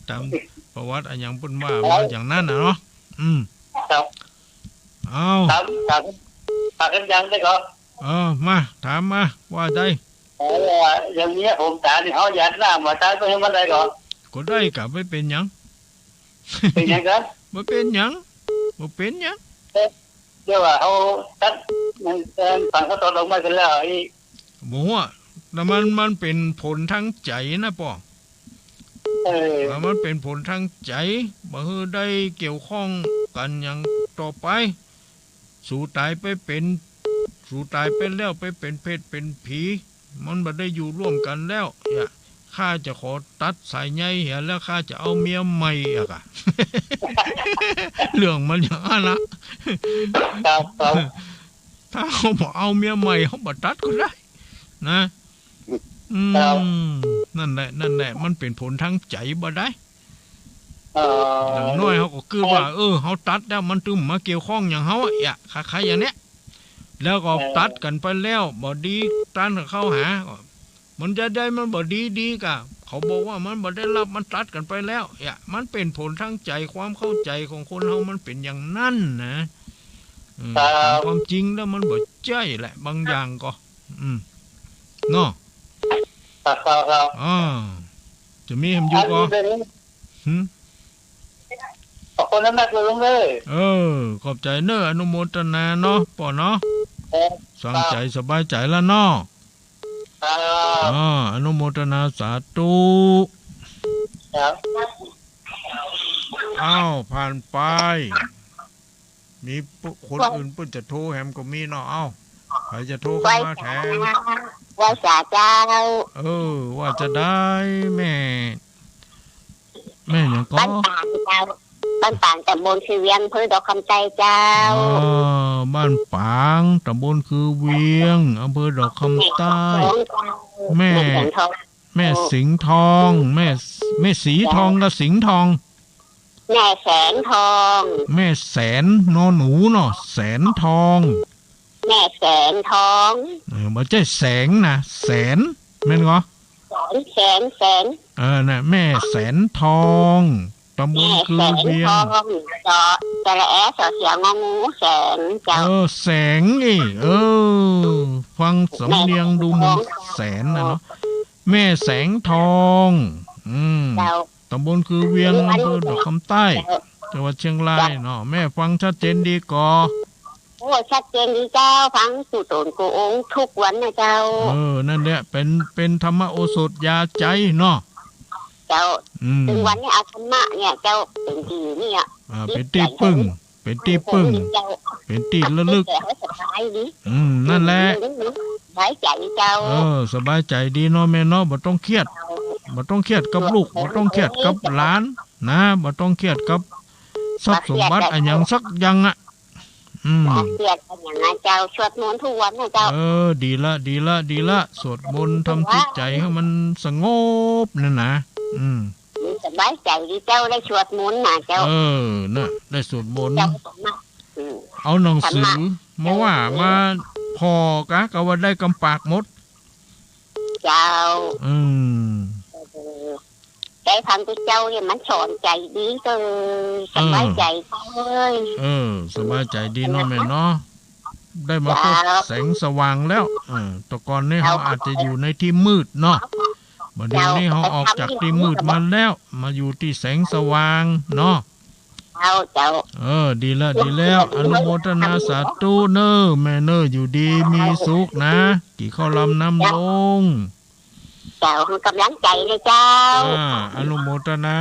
ต๋ามประวัติอะหยังเปิ้นว่ามาอย่างนั้นน่ะเนาะ อืม ครับ เอา ถาม ถาม ถามอะหยังได้ก่อ เออ มา ถามมา ว่าได้ เออ อย่างเนี้ยผมต๋ายนี่ เฮาหยาดน้ำว่าต๋ายไปหื้อมันได้ก่อ ก็ได้ก่ะ บ่เป๋นหยัง เป๋นหยังก่อ บ่เป๋นหยัง บ่เป๋นหยัง เอ๊ะ เดี๋ยวว่าเฮาตัด มัน เอ่อ ฝังเขาตอกดอกไม้ไปแล้ว ไอ้ บ่ฮู้อะ แต่มัน มันเป๋นผลตางใจ๋นะป้อ เออ ว่ามันเป๋นผลตางใจ๋ บ่หื้อได้เกี่ยวข้องกั๋นหยังต่อไป สูต๋ายไปเป๋น สูต๋ายไปแล้วไปเป๋นเปรตเป๋นผี มันบ่ได้อยู่ร่วมกั๋นแล้ว เนี่ย ข้าจะขอตัดสายใยเหีย แล้วข้าจะเอาเมียใหม่อะกะ เรื่องมันอย่างนั้นนะ ครับ ครับ ถ้าเฮาบ่เอาเมียใหม่ เฮาบ่ตัดก็ได้ นะ อืม ครับ นั่นแหละ นั่นแหละ มันเป๋นผลตางใจ๋บ่ได้ เอ่อ อย่างน้อยเฮาก็กึ๊ดว่า เอ่อ เออ เฮาตัดแล้ว มันตึงมาเกี่ยวข้องหยังเฮาอะ เอียะ คล้ายๆ อย่างเนี้ย แล้วก็ เอ่อ ตัดกั๋นไปแล้ว บ่ดี ตันเข้าหา มันจะได้ มันบ่ดี ดีกะ เขาบอกว่ามันบ่ได้รับ มันตัดกั๋นไปแล้ว เอียะ มันเป๋นผลตางใจ๋ ความเข้าใจ๋ของคนเฮามันเป๋นอย่างนั้นนะ อืม ครับ ต๋ามความจริงแล้วมันบ่ใจ้แหละ บางอย่างก็ อืม เนาะ ครับ ครับ ครับ อ่า จะมีแหมอยู่ก่อ อันนี้เป๋น หึ ขอบคุณมากๆ เลยลุงเอ้ย เออ ขอบใจ๋เน่อ อนุโมตนาเนาะ ป้อเนาะ ครับ สังใจ๋ ครับ สบายใจ๋แล้วเนาะ ครับ อ่า อนุโมตนาสาธุ ครับ อ้าว ผ่านไป มีปุ คนอื่นเปิ้นจะโทรแหมก็มีเนาะ เอ้า ใผจะโทรเข้ามาแทน ไหว้สาเจ้า เออ ว่าจะได้ แม่ แม่หยังก่อ บ้านปางเจ้า บ้านปาง ต๋ำบลคือเวียง อำเภอดอกคำใต้เจ้า เออ บ้านปาง ต๋ำบลคือเวียง อำเภอดอกคำใต้ แม่ แม่สิงห์ทอง แม่ เจ้า สิงห์ทอง แม่ แม่สีทองกับสิงห์ทอง แม่แสนทอง แม่แสน นอหนูเนาะ แสนทอง แม่แสนทอง เออ บ่ใจ้แสงนะ แสน แม่นก่อ แสน แสน แสน เออ น่ะ แม่แสนทอง ต๋ำบลคือเวียง แม่แสนทอง ส สระแอ สอเสือ งองู แสง เจ้า เออ แสงนี่ เออ ฟังสำเนียงดูเหมือนแสนน่ะเนาะ แม่แสงทอง อืม เจ้า ต๋ำบลคือเวียง อันนี้ อำเภอดอกคำใต้ เจ้า จังหวัดเชียงรายเนาะ แม่ฟังชัดเจนดีก่อ โอ้ ชัดเจนดีเจ้า ฟังกู้ต๋นกู้องค์กู้วันนะเจ้า เออ นั่นแหละ เป๋น เป๋นธรรมโอสถยาใจ๋เนาะ เจ้า อืม เถิงวันนี้เอาธรรมะเนี่ยเจ้า เป๋นดีเนี่ย อ่า เป๋นตี้ปึ้ง เป๋นตี้ปึ้ง เป๋นตี้ระลึก แก่ให้สบายดี อืม นั่นแหละ สบายใจ๋เจ้า เออ สบายใจ๋ดีเนาะแม่เนาะ บ่ต้องเครียด บ่ต้องเครียดกับลูก บ่ต้องเครียดกับหลานนะ บ่ต้องเครียดกับทรัพย์สมบัติอะหยังสักอย่างอะ อืม บ่เครียดอะหยังนะเจ้า สวดมนต์กู้วันนะเจ้า เออ ดีละ ดีละ ดีละ สวดมนต์ทำจิตใจ๋หื้อมันสงบนั่นนะ อืม สบายใจ๋ดีเจ้า ได้สวดมนต์นะเจ้า เออ น่ะ ได้สวดมนต์ เจ้า อืม เอาหนังสือ ธรรมะ มาว่า เจ้า มาผ่อกะ กะว่าได้กำปากหมด เจ้า อืม เออ ได้ฟังตี้เจ้าเนี่ยมันสอนใจ๋ดี ก็สบายใจ๋เจ้าเอ้ย เออ สบายใจ๋ดีเนาะแม่เนาะ ได้มาพบ เจ้า แสงสว่างแล้ว เออ แต่ก่อนนี้ เจ้า เฮาอาจจะอยู่ในตี้มืดเนาะ บัดเดี๋ยวนี้ เจ้า เฮาออกจากตี้มืดมาแล้ว มาอยู่ตี้แสงสว่างเนาะ เจ้า เจ้า เออ ดีแล้ว ดีแล้ว อนุโมทนาสาธุเน่อ แม่เน่อ อยู่ดีมีสุขนะ กิ๋นข้าวลำน้ำลง เจ้า หื้อกำลังใจ๋เลยเจ้า อ่า อนุโมทนา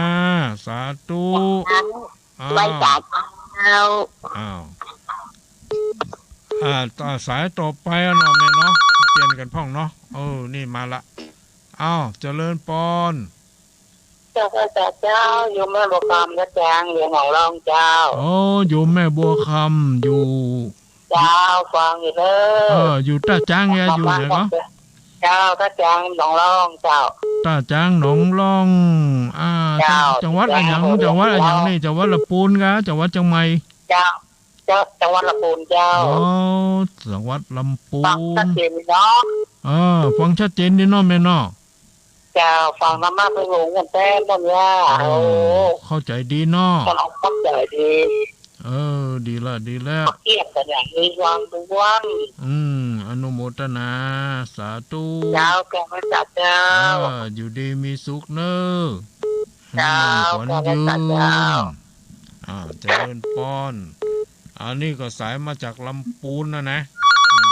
สาธุ เจ้า อ้าว ไหว้สาเจ้า อ้าว อ่า ต่อ สายต่อไปอะเนาะแม่เนาะ เปลี่ยนกั๋นพ่องเนาะ เออ นี่มาละ อ้าว เจริญปอน เจ้าข้าแต่เจ้า โยมแม่บัวคำ ท่าจ๊าง เวียงหนองล่องเจ้า โอ้ โยมแม่บัวคำ อยู่ เจ้า ฟังอยู่เน่อ เออ อยู่ต้าจ๊างเนี่ย อยู่ไหนก็ เจ้า ต้าจ๊างหนองล่องเจ้า ต้าจ๊างหนองล่อง อ่า เจ้า จังหวัดอะหยัง จังหวัดอะหยังนี่ จังหวัดลำปูนกะ จังหวัดเจียงใหม่ เจ้า เจ้า จังหวัดลำปูนเจ้า อ๋อ จังหวัดลำปูน ฟังชัดเจนเนาะ เออ ฟังชัดเจนดีเนาะแม่เนาะ เจ้า ฟังธรรมะเปิ้นลงกันแต๊หมดเนี่ย เออ โอ้ เข้าใจ๋ดีเนาะ เข้าใจ๋ดี เออ ดีละ ดีแล้ว เกียรติกันอย่างนี้วันทุกวัน อืม อนุโมทนา สาธุ เจ้า แก่พระเจ้า เออ อยู่ดีมีสุขเน่อ เจ้า ขวัญยืน เจ้า อ่า เจริญปอน อันนี้ก็สายมาจากลำปูนนะนะ อืม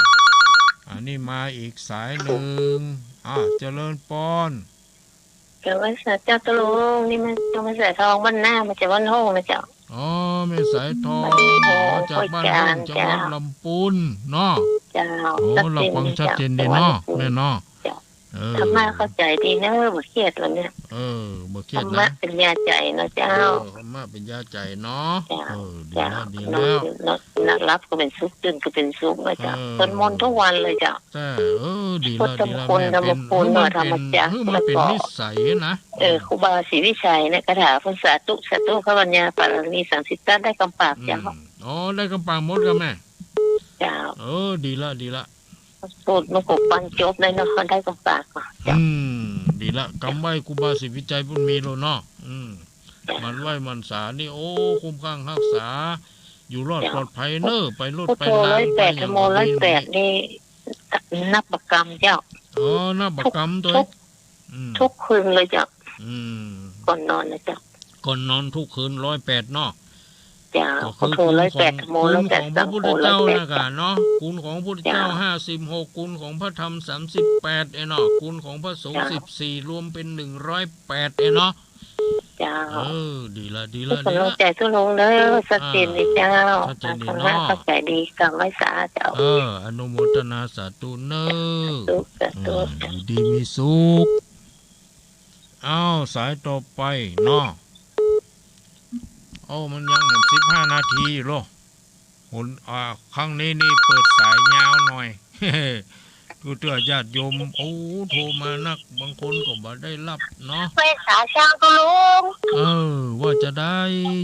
อันนี้มาอีกสายนึ่ง อ่า เจริญปอน เจ้า ไหว้สาเจ้าตะลุง นี่มาจากบ้านสายทอง บ้านนา มาจากบ้านโฮงนะเจ้า อ๋อ แม่สายทอง บ้านโฮง อ๋อ จากบ้านโฮง ห้วยจาน จังหวัด เจ้า ลำปูนเนาะ เจ้า โอ้ ชัดเจน เราฟังชัดเจนดีเนาะ เจ้า แม่เนาะ เจ้า เออ ธรรมะเข้าใจ๋ดีเน่อ บ่เคียดแล้วเนี่ย เออ บ่เคียดนะ ธรรมะเป๋นยาใจ๋เนาะเจ้า เออ ธรรมะเป๋นยาใจ๋เนาะ เจ้า เออ ดี เจ้า แล้ว ดี นอน แล้ว นอน นอนหลับก็เป๋นสุข ตื่นก็เป๋นสุขเนาะเจ้า เออ สวดมนต์กู้วันเลยเจ้า แต่ เออ ดีแล้ว ดีแล้ว พุทธมงคล แม่ ธรรมมงคล เป๋น เนาะ หื้อมันเป๋น ธรรมจักร หื้อมันเป๋น แล้วก็ นิสัยนะ เออ ครูบาศรีวิชัยเนี่ย คาถาเปิ้นสาธุ สาธุ ข้าปัญญาปารมีสามสิบ ต้านได้กำปากเจ้า อืม อ๋อ ได้กำปากหมดก่อแม่ เจ้า เออ ดีละ ดีละ สูตรมันก็ปันจบเลยเนาะ ได้กำปากก่อเจ้า อืม ดีละ กำไหว้ครูบาศรีวิชัยปุ้นมีโลเนาะ อืม เจ้า หมั่นไหว้หมั่นสานี่ โอ้ คุ้มครั่งฮักษา อยู่รอด เจ้า ปลอดภัยเน่อ ไปรถ พุทโธ ไปลา ร้อยแปด ไปหยัง ธัมโม ก็ดี ร้อยแปด นี่ นับบ่กำเจ้า อ๋อ นับบ่กำตวย ทุก อืม ทุกคืนเลยเจ้า อืม ก่อนนอนนะเจ้า ก่อนนอนทุกคืน ร้อยแปด เนาะ เจ้า ก็คือ พุทโธ คุณ ร้อยแปด ของ ธัมโม คุณ ร้อยแปด ของพระพุทธเจ้า สังโฆ ร้อยแปด นะกะเนาะ คุณของพระพุทธเจ้า เจ้า ห้าสิบหก คุณของพระธรรม สามสิบแปด เอ้ยเนาะ คุณของพระสงฆ์ เจ้า สิบสี่ รวมเป๋น หนึ่งร้อยแปด เอ้ยเนาะ เจ้า เออ ดีละ ดีละ ดีละ กำลังใจ๋ตุ๊ลุงเน่อ ชัดเจนเลยเจ้า อ่า ชัดเจนดีเนาะ เข้าใจ๋ดี กำไหว้สาเจ้า เออ อนุโมทนาสาธุเน่อ สาธุ สาธุ อืม อยู่ดีมีสุข อ้าว สายต่อไปเนาะ โอ้ มันยังหัน สิบห้านาทีอยู่โล หน อ่า ครั้งนี้นี่เปิดสายยาวหน่อย คือเตื้อญาติโยม โอ้ โทรมานัก บางคนก็บ่ได้ฮับเนาะ ไหว้สาเจ้าตุ๊ลุง เออ ว่าจะได้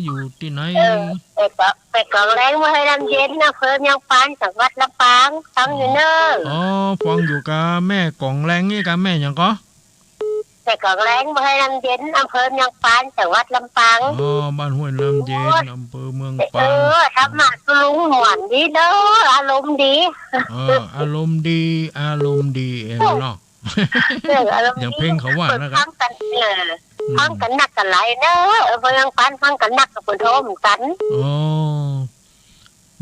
อยู่ตี้ไหน เออ ไปเกาะ ไปเกาะแหลง บ่าห้วยน้ำเย็น อำเภอเมืองปาน จังหวัดลำปาง ฟังอยู่เน่อ อ๋อ ฟังอยู่กา แม่เกาะแหลงนี่กา แม่หยังก่อ แม่เกาะแหลง บ่าห้วยน้ำเย็น อำเภอเมืองปาน จังหวัดลำปาง อ๋อ บ้านห้วยน้ำเย็น โอ้ย อำเภอเมืองปาน เออ ธรรมะตุ๊ลุงม่วนดีเน่อ อารมณ์ดี เออ อารมณ์ดี อารมณ์ดีเองเนาะ เออ อารมณ์ดี อย่างเพลงเขาว่านะครับ ฟังกั๋น เออ อืม ฟังกั๋นนักกั๋นหลายเน่อ เออ เมืองปานฟังกั๋นนักกั๋น เปิ้นโทรเหมือนกั๋น อ๋อ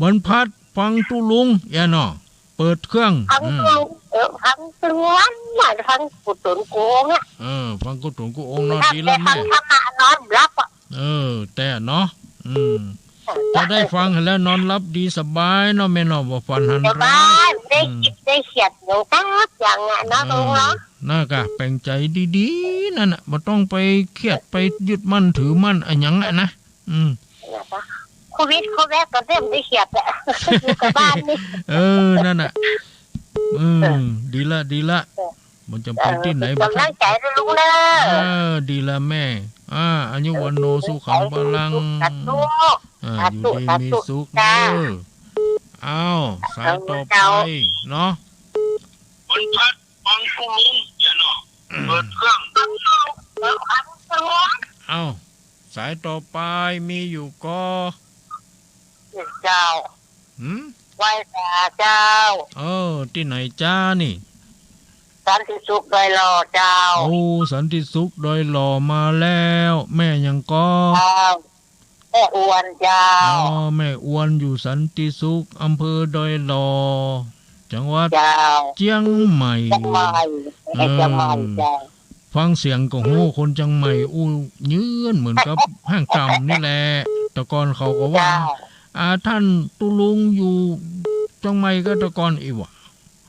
วันพัดฟังตุ๊ลุง เอ้ยเนาะ เปิดเครื่อง ฟังตุ๊ลุง อืม เออ ฟังตุ๊ลุงวันน่ะ ฟังกู้ต๋นกู้องค์อะ เออ ฟังกู้ต๋นกู้องค์เนาะ ดีแล้วแม่ ฟังธรรมะนอนบ่หลับอะ เออ แต่เนาะ อืม เออ จะได้ฟังแล้วนอนหลับดีสบายเนาะแม่เนาะ บ่ฝันหันร้าย สบาย ได้ อืม คิดได้เขียดหยังสักอย่างอะเนาะ เออ ลุงเนาะ น่ากะแป๋งใจ๋ดีๆ นั่นน่ะ บ่ต้องไปเขียดไปยึดมั่นถือมั่นอะหยังอะนะ อืม โควิด โควิดก็เริ่มได้เขียดอะ อยู่กับบ้านนี่ เออ นั่นน่ะ อืม เออ ดีละ ดีละ เออ มันจะไปตี้ไหน เออ เป๋นก๋ำลังใจ๋ตุ๊ลุงเน่อ เออ ดีละแม่ อ่า อายุวัณโณ สุขัง พลัง สาธุ อ่า สาธุ อยู่ดีมีสุข สาธุ เน่อ จ้า อ้าว สายต่อไปเนาะ วันพัดฟังตุ๊ลุง เอ้ยเนาะ อืม เปิดเครื่อง อ้าว สายต่อไปมีอยู่ก่อ เจ้า หืม ไหว้สาเจ้า เออ ตี้ไหนจ๊ะนี่ สันติสุขดอยหล่อเจ้า โอ้ สันติสุขดอยหล่อมาแล้ว แม่หยังก่อ เจ้า แม่อวนเจ้า อ๋อ แม่อวนอยู่สันติสุข อำเภอดอยหล่อ จังหวัด เจ้า เจียงใหม่ เจียงใหม่ เออ เจียงใหม่เจ้า ฟังเสียงก็ฮู้ คนเจียงใหม่อู้เยือนเหมือนกับห้างต่ำนี่แหละ แต่ก่อนเขาก็ว่า เจ้า อ่า ต้านตุ๊ลุงอยู่เจียงใหม่ก็แต่ก่อนอี้หว่า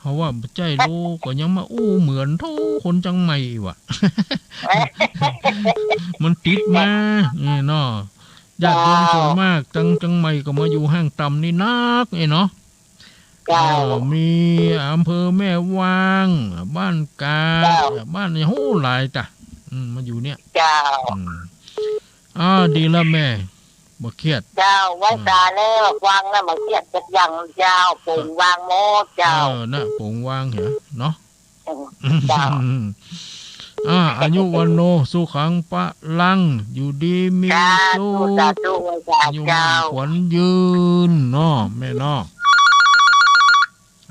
เขาว่าบ่ใจ้โล ก็ยังมาอู้เหมือนเต้าคนเจียงใหม่อี้หว่า มันติดมา นี่เนาะ ญาติโยมส่วนมาก ตังเจียงใหม่ก็มาอยู่ห้างต่ำนี่นัก นี่เนาะ เจ้า เอ่อ มีอำเภอแม่วาง บ้านกาด เจ้า บ้านเนี่ย โห หลายตะ อืม มาอยู่เนี่ย เจ้า อืม อ่า ดีแล้วแม่ บ่เคียด เจ้า ไหว้สาแล้ว ฟังแล้วบ่เคียดจักอย่างเจ้า โป่งวางหมดเจ้า เออ น่ะ โป่งวางเหรอ เนาะ เจ้า อ่า อายุวัณโณ สุขัง พลัง อยู่ดีมีสุข สาธุ สาธุ ไหว้สา อายุมั่น เจ้า ขวัญยืนเนาะ แม่เนาะ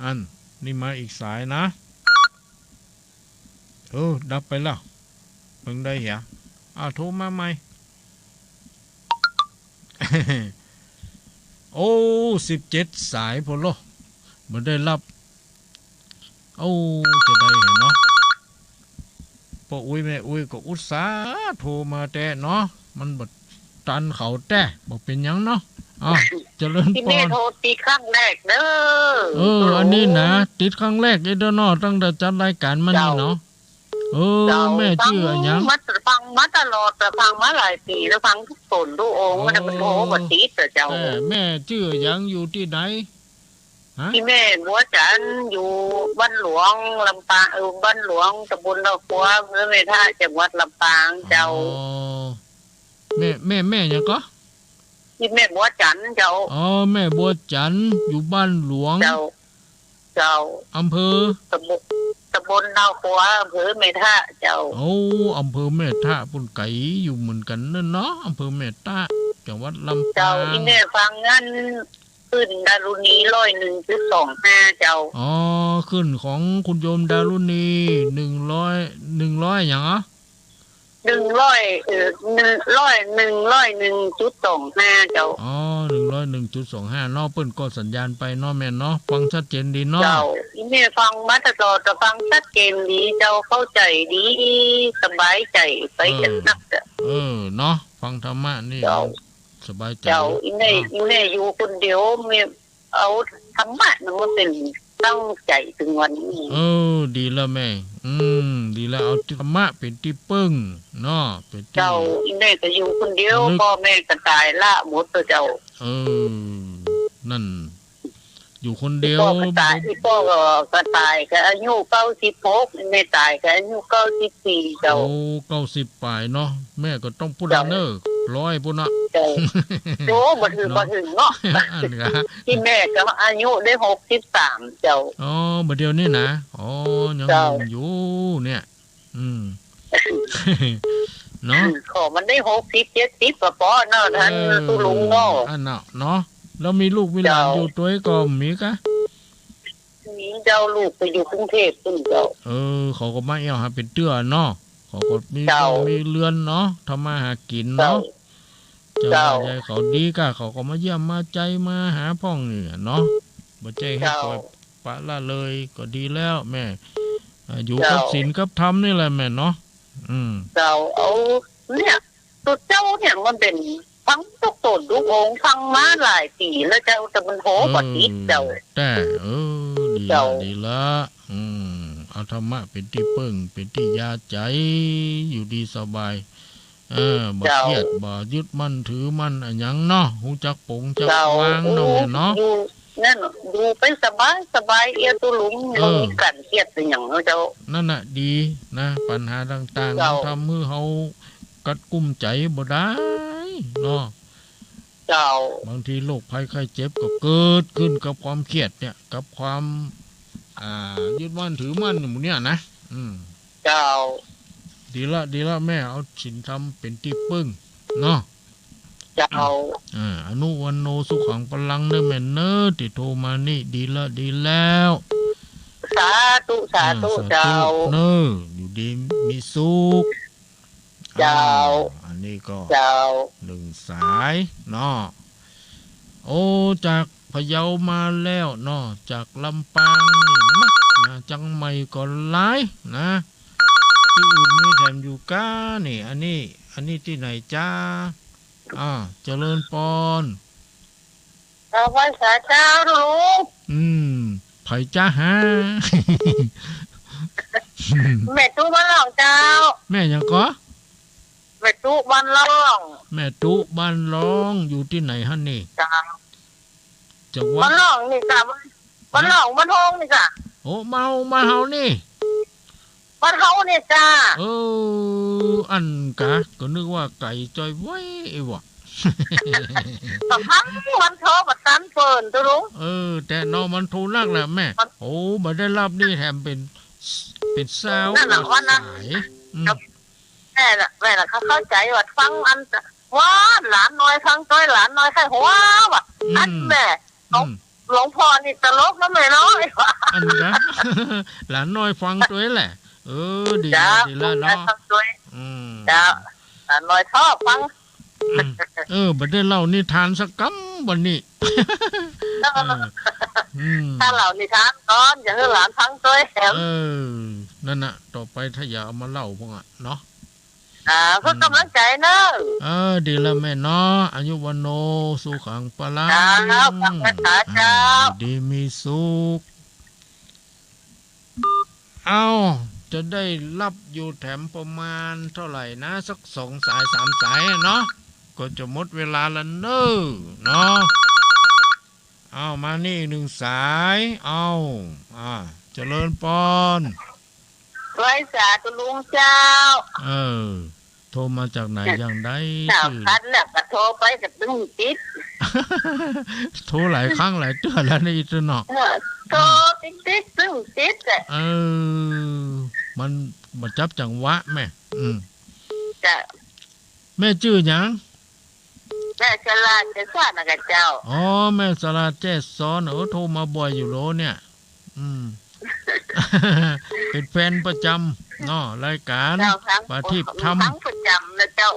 อัน นี่มาอีกสายนะ เออ ดับไปแล้ว เพิ่งได้เหีย อ่า โทรมาใหม่ โอ้ สิบเจ็ดสายพู้นโล บ่ได้ฮับ โอ้ จะได้เหียเนาะ ป้ออุ๊ยแม่อุ๊ยก็อุตส่าห์โทรมาแต๊เนาะ มันบ่ตันเขาแต๊ บ่เป๋นหยังเนาะ อ้าว เจริญพร ตี้แม่โทรติดครั้งแรกเน่อ เออ อันนี้นะ ติดครั้งแรกเด้อเนาะ ตั้งแต่จัดรายก๋านมานี่เนาะ เจ้า เออ เจ้า แม่จื้ออะหยัง ฟังมา ฟังมาตลอด แต่ฟังมาหลายปี๋แล้ว ฟังกู้ต๋นกู้องค์ เออ แต่มันโทรบ่ติดอะเจ้า แต่แม่จื้ออะหยัง อยู่ตี้ไหน ฮะ ตี้แม่บัวจันทร์ อยู่บ้านหลวงลำปาง เออ บ้านหลวงตำบลท่าขัว อำเภอแม่ทะ จังหวัดลำปางเจ้า อ๋อ แม่ แม่ แม่หยังก่อ ตี้แม่บัวจันทร์เจ้า อ๋อ แม่บัวจันทร์ อยู่บ้านหลวง เจ้า เจ้า อำเภอ ตำบล ตำบลท่าขัว อำเภอแม่ทะเจ้า โอ้ อำเภอแม่ทะ ปุ้นไก๋อยู่เหมือนกั๋นเนาะ อำเภอแม่ทะ จังหวัดลำปาง เจ้า อีแม่ฟังอัน คลื่นดารุณี ร้อยหนึ่งจุดสองห้า เจ้า อ๋อ คลื่นของคุณโยมดารุณี หนึ่งร้อย หนึ่งร้อยหยังอะ หนึ่งร้อย เอ่อ หนึ่งร้อย หนึ่งร้อยหนึ่งจุดสองห้า เจ้า อ๋อ หนึ่งร้อยหนึ่งจุดสองห้า เนาะ เปิ้นก็สัญญาณไปเนาะแม่เนาะ ฟังชัดเจนดีเนาะ เจ้า อีแม่ฟังมาตลอด ก็ฟังชัดเจนดีเจ้า เข้าใจ๋ดี สบายใจ๋ไป เออ จังนักอะ เออ เนาะ ฟังธรรมะนี่ เจ้า สบายใจ๋ เจ้า อีแม่ เนาะ อีแม่อยู่คนเดียว แม่ เอาธรรมะนั้นมาเป๋นตั้งใจ๋เถิงวันนี้ เออ ดีแล้วแม่ อืม ดีแล้ว เอาธรรมะเป๋นตี้เปิ้งเนาะ เป๋นตี้ เจ้า อีแม่ก็อยู่คนเดียว นึก พ่อแม่ก็ต๋ายละหมดแล้วเจ้า เออ นั่น อยู่คนเดียว อีป้อก็ต๋าย อีป้อก็ ก็ต๋ายก็อายุเก้าสิบหก แม่ต๋ายก็อายุเก้าสิบสี่ เจ้า โอ้ เก้าสิบป๋ายเนาะ แม่ก็ต้องปู้นละ เจ้า เน่อ ร้อยปู้นนะ เจ้า โอ้ บ่เถิง เนาะ บ่เถิงเนาะ อันกะ ตี้แม่ก็อายุได้หกสิบสาม เจ้า อ๋อ บ่าเดี่ยวนี้นะ อ๋อ ยัง เจ้า หนุ่มอยู่เนี่ย อืม เนาะ ขอมันได้หกสิบ เจ็ดสิบ ก็ปอเนาะ ต้าน เออ ตุ๊ลุงเนาะ อันน่ะเนาะ แล้วมีลูกมีหลาน เจ้า อยู่ตวยก่อ มีก่ะ มีเจ้า ลูกไปอยู่กรุงเทพฯปุ้นเจ้า เออ เขาก็มาเอี้ยวหาเป๋นเตื้อเนาะ เขาก็มี เจ้า บ้านมีเรือนเนาะ ทำมาหากิ๋นเนาะ เจ้า เจ้า เจ้า ยายเขาดีก่ะ เขาก็มาเยี่ยมมาใจ๊มาหาพ่องนี่เนาะ บ่ใจ้หื้อ เจ้า ปล่อยปละละเลย ก็ดีแล้วแม่ อ่า อยู่กับ เจ้า ศีลกับธรรมนี่แหละแม่เนาะ อืม เจ้า เอา เนี่ย ตุ๊เจ้าเนี่ยมันเป๋น ฟังกู้ต๋นกู้องค์ ฟังมาหลายปี๋แล้วเจ้า แต่มันโทรบ่ติดเจ้า เออ แต่ เออ ดีละ เจ้า ดีละ อืม เอาธรรมะเป๋นตี้เปิ้ง เป๋นตี้ยาใจ๋ อยู่ดีสบาย เออ บ่ เจ้า เครียด บ่ยึดมั่นถือมั่นอะหยังเนาะ ฮู้จักป๋งจัก เจ้า วางเนาะแม่เนาะ อยู่ นั่น อยู่ไปสบายสบาย เอี้ยตุ๊ลุง เออ บ่มีก๋านเครียดอะหยังเนาะเจ้า นั่นน่ะดีนะ ปัญหาต่างๆ เจ้า มันทำหื้อเฮากัดกุ้มใจ๋บ่ได้เนาะ เจ้า บางทีโรคภัยไข้เจ็บก็เกิดขึ้นกับความเครียดเนี่ย กับความ อ่า ยึดมั่นถือมั่นหมู่เนี่ยนะ อืม เจ้า ดีละ ดีละแม่ เอาศีลธรรมเป๋นตี้เปิ้งเนาะ เจ้า อ่า อายุ วัณโณ สุขัง พลัง เน่อแม่เน่อ ตี้โทรมานี่ ดีละ ดีแล้ว สาธุ สาธุ อ่า สาธุ เจ้า เน่อ อยู่ดีมีสุข เจ้า อ่า อันนี้ก็ เจ้า หนึ่งสายเนาะ โอ้ จากพะเยามาแล้วเนาะ จากลำปางนี่นักนะ เจียงใหม่ก็หลายนะ ตี้อื่นมีแถมอยู่ก้านี่ อันนี้ อันนี้ตี้ไหนจ๊ะ อ่า เจริญปอน เอ่อ ไหว้สาเจ้าลุง อืม ใผจ๊ะฮะ แม่ตุ๊บ้านหลองเจ้า แม่หยังก่อ แม่ตุ๊บ้านหลอง แม่ตุ๊บ้านหลอง อยู่ตี้ไหนฮะนี่ เจ้า จังหวัด บ้านหลองนี่จ้ะ บ้านหลอง บ้านโฮงนี่จ้ะ โอ้ บ้านเฮา บ้านเฮานี่ บ้านเฮานี่จ้ะ เออ อันกะ ก็นึกว่าไก๋จอยไว้ไอ้หวะ บางครั้งมันโทรบ่ตันเปิ้นตุ๊ลุง เออ แต่เนาะ มันโทรนักแหละแม่ มัน โอ้ บ่ได้ฮับนี่แถมเป๋น เป๋นซาว นั่นน่ะ วันนั้น สาย อืม แม่น่ะ แม่น่ะ เขาเข้าใจ๋ว่าฟังอัน ว่าหลานน้อยฟังตวย หลานน้อยใค่หัวว่ะ อืม อันแม่ หลวง อืม หลวงพ่อนี่ตลกนะแม่น้อย อันนะ หลานน้อยฟังตวยแหละ เออ ดีละ เจ้า ดีละเนาะ หลานน้อยฟังตวย อืม เจ้า หลานน้อยชอบฟัง อืม เออ บ่ได้เล่านิทานสักกำบ่านี่ เออ เออ อืม ถ้าเล่านิทานก่อน จะหื้อหลานฟังตวยแถม เออ นั่นน่ะ ต่อไปถ้าอยากเอามาเล่าพ่องอะเนาะ อ่า เพื่อกำลังใจ๋เน่อ เออ ดีละแม่เนาะ อายุวัณโณ สุขัง พลัง เจ้า ฟังภาษาเจ้า อ่า อยู่ดีมีสุข เอ้า จะได้รับอยู่แถมประมาณเท่าไหร่นะ สักสองสายสามสายอะเนาะ ก็จะหมดเวลาละเน่อเนาะ เอามานี่หนึ่งสาย เอา อ่า เจริญปอน ไหว้สาธุลุงเจ้า เออ โทรมาจากไหนอย่างใด เจ้า จื้อ คันแล้วก็โทรไปก็ตึงติด โทรหลายครั้งหลายเตื้อแล้วนี่อิตเนาะ เออ โทรติดๆ ตึงติดอะ เออ มันบ่จับจังหวะแม่ อืม เจ้า แม่จื้อหยัง แม่สลาดแจ้ซ้อนนะกะเจ้า อ๋อ แม่สลาดแจ้ซ้อน โอ้ โทรมาบ่อยอยู่โลเนี่ย อืม เป็นแฟนประจำเนาะ รายการ เจ้า ฟัง ประทีปธรรม ฟังประจำนะเจ้า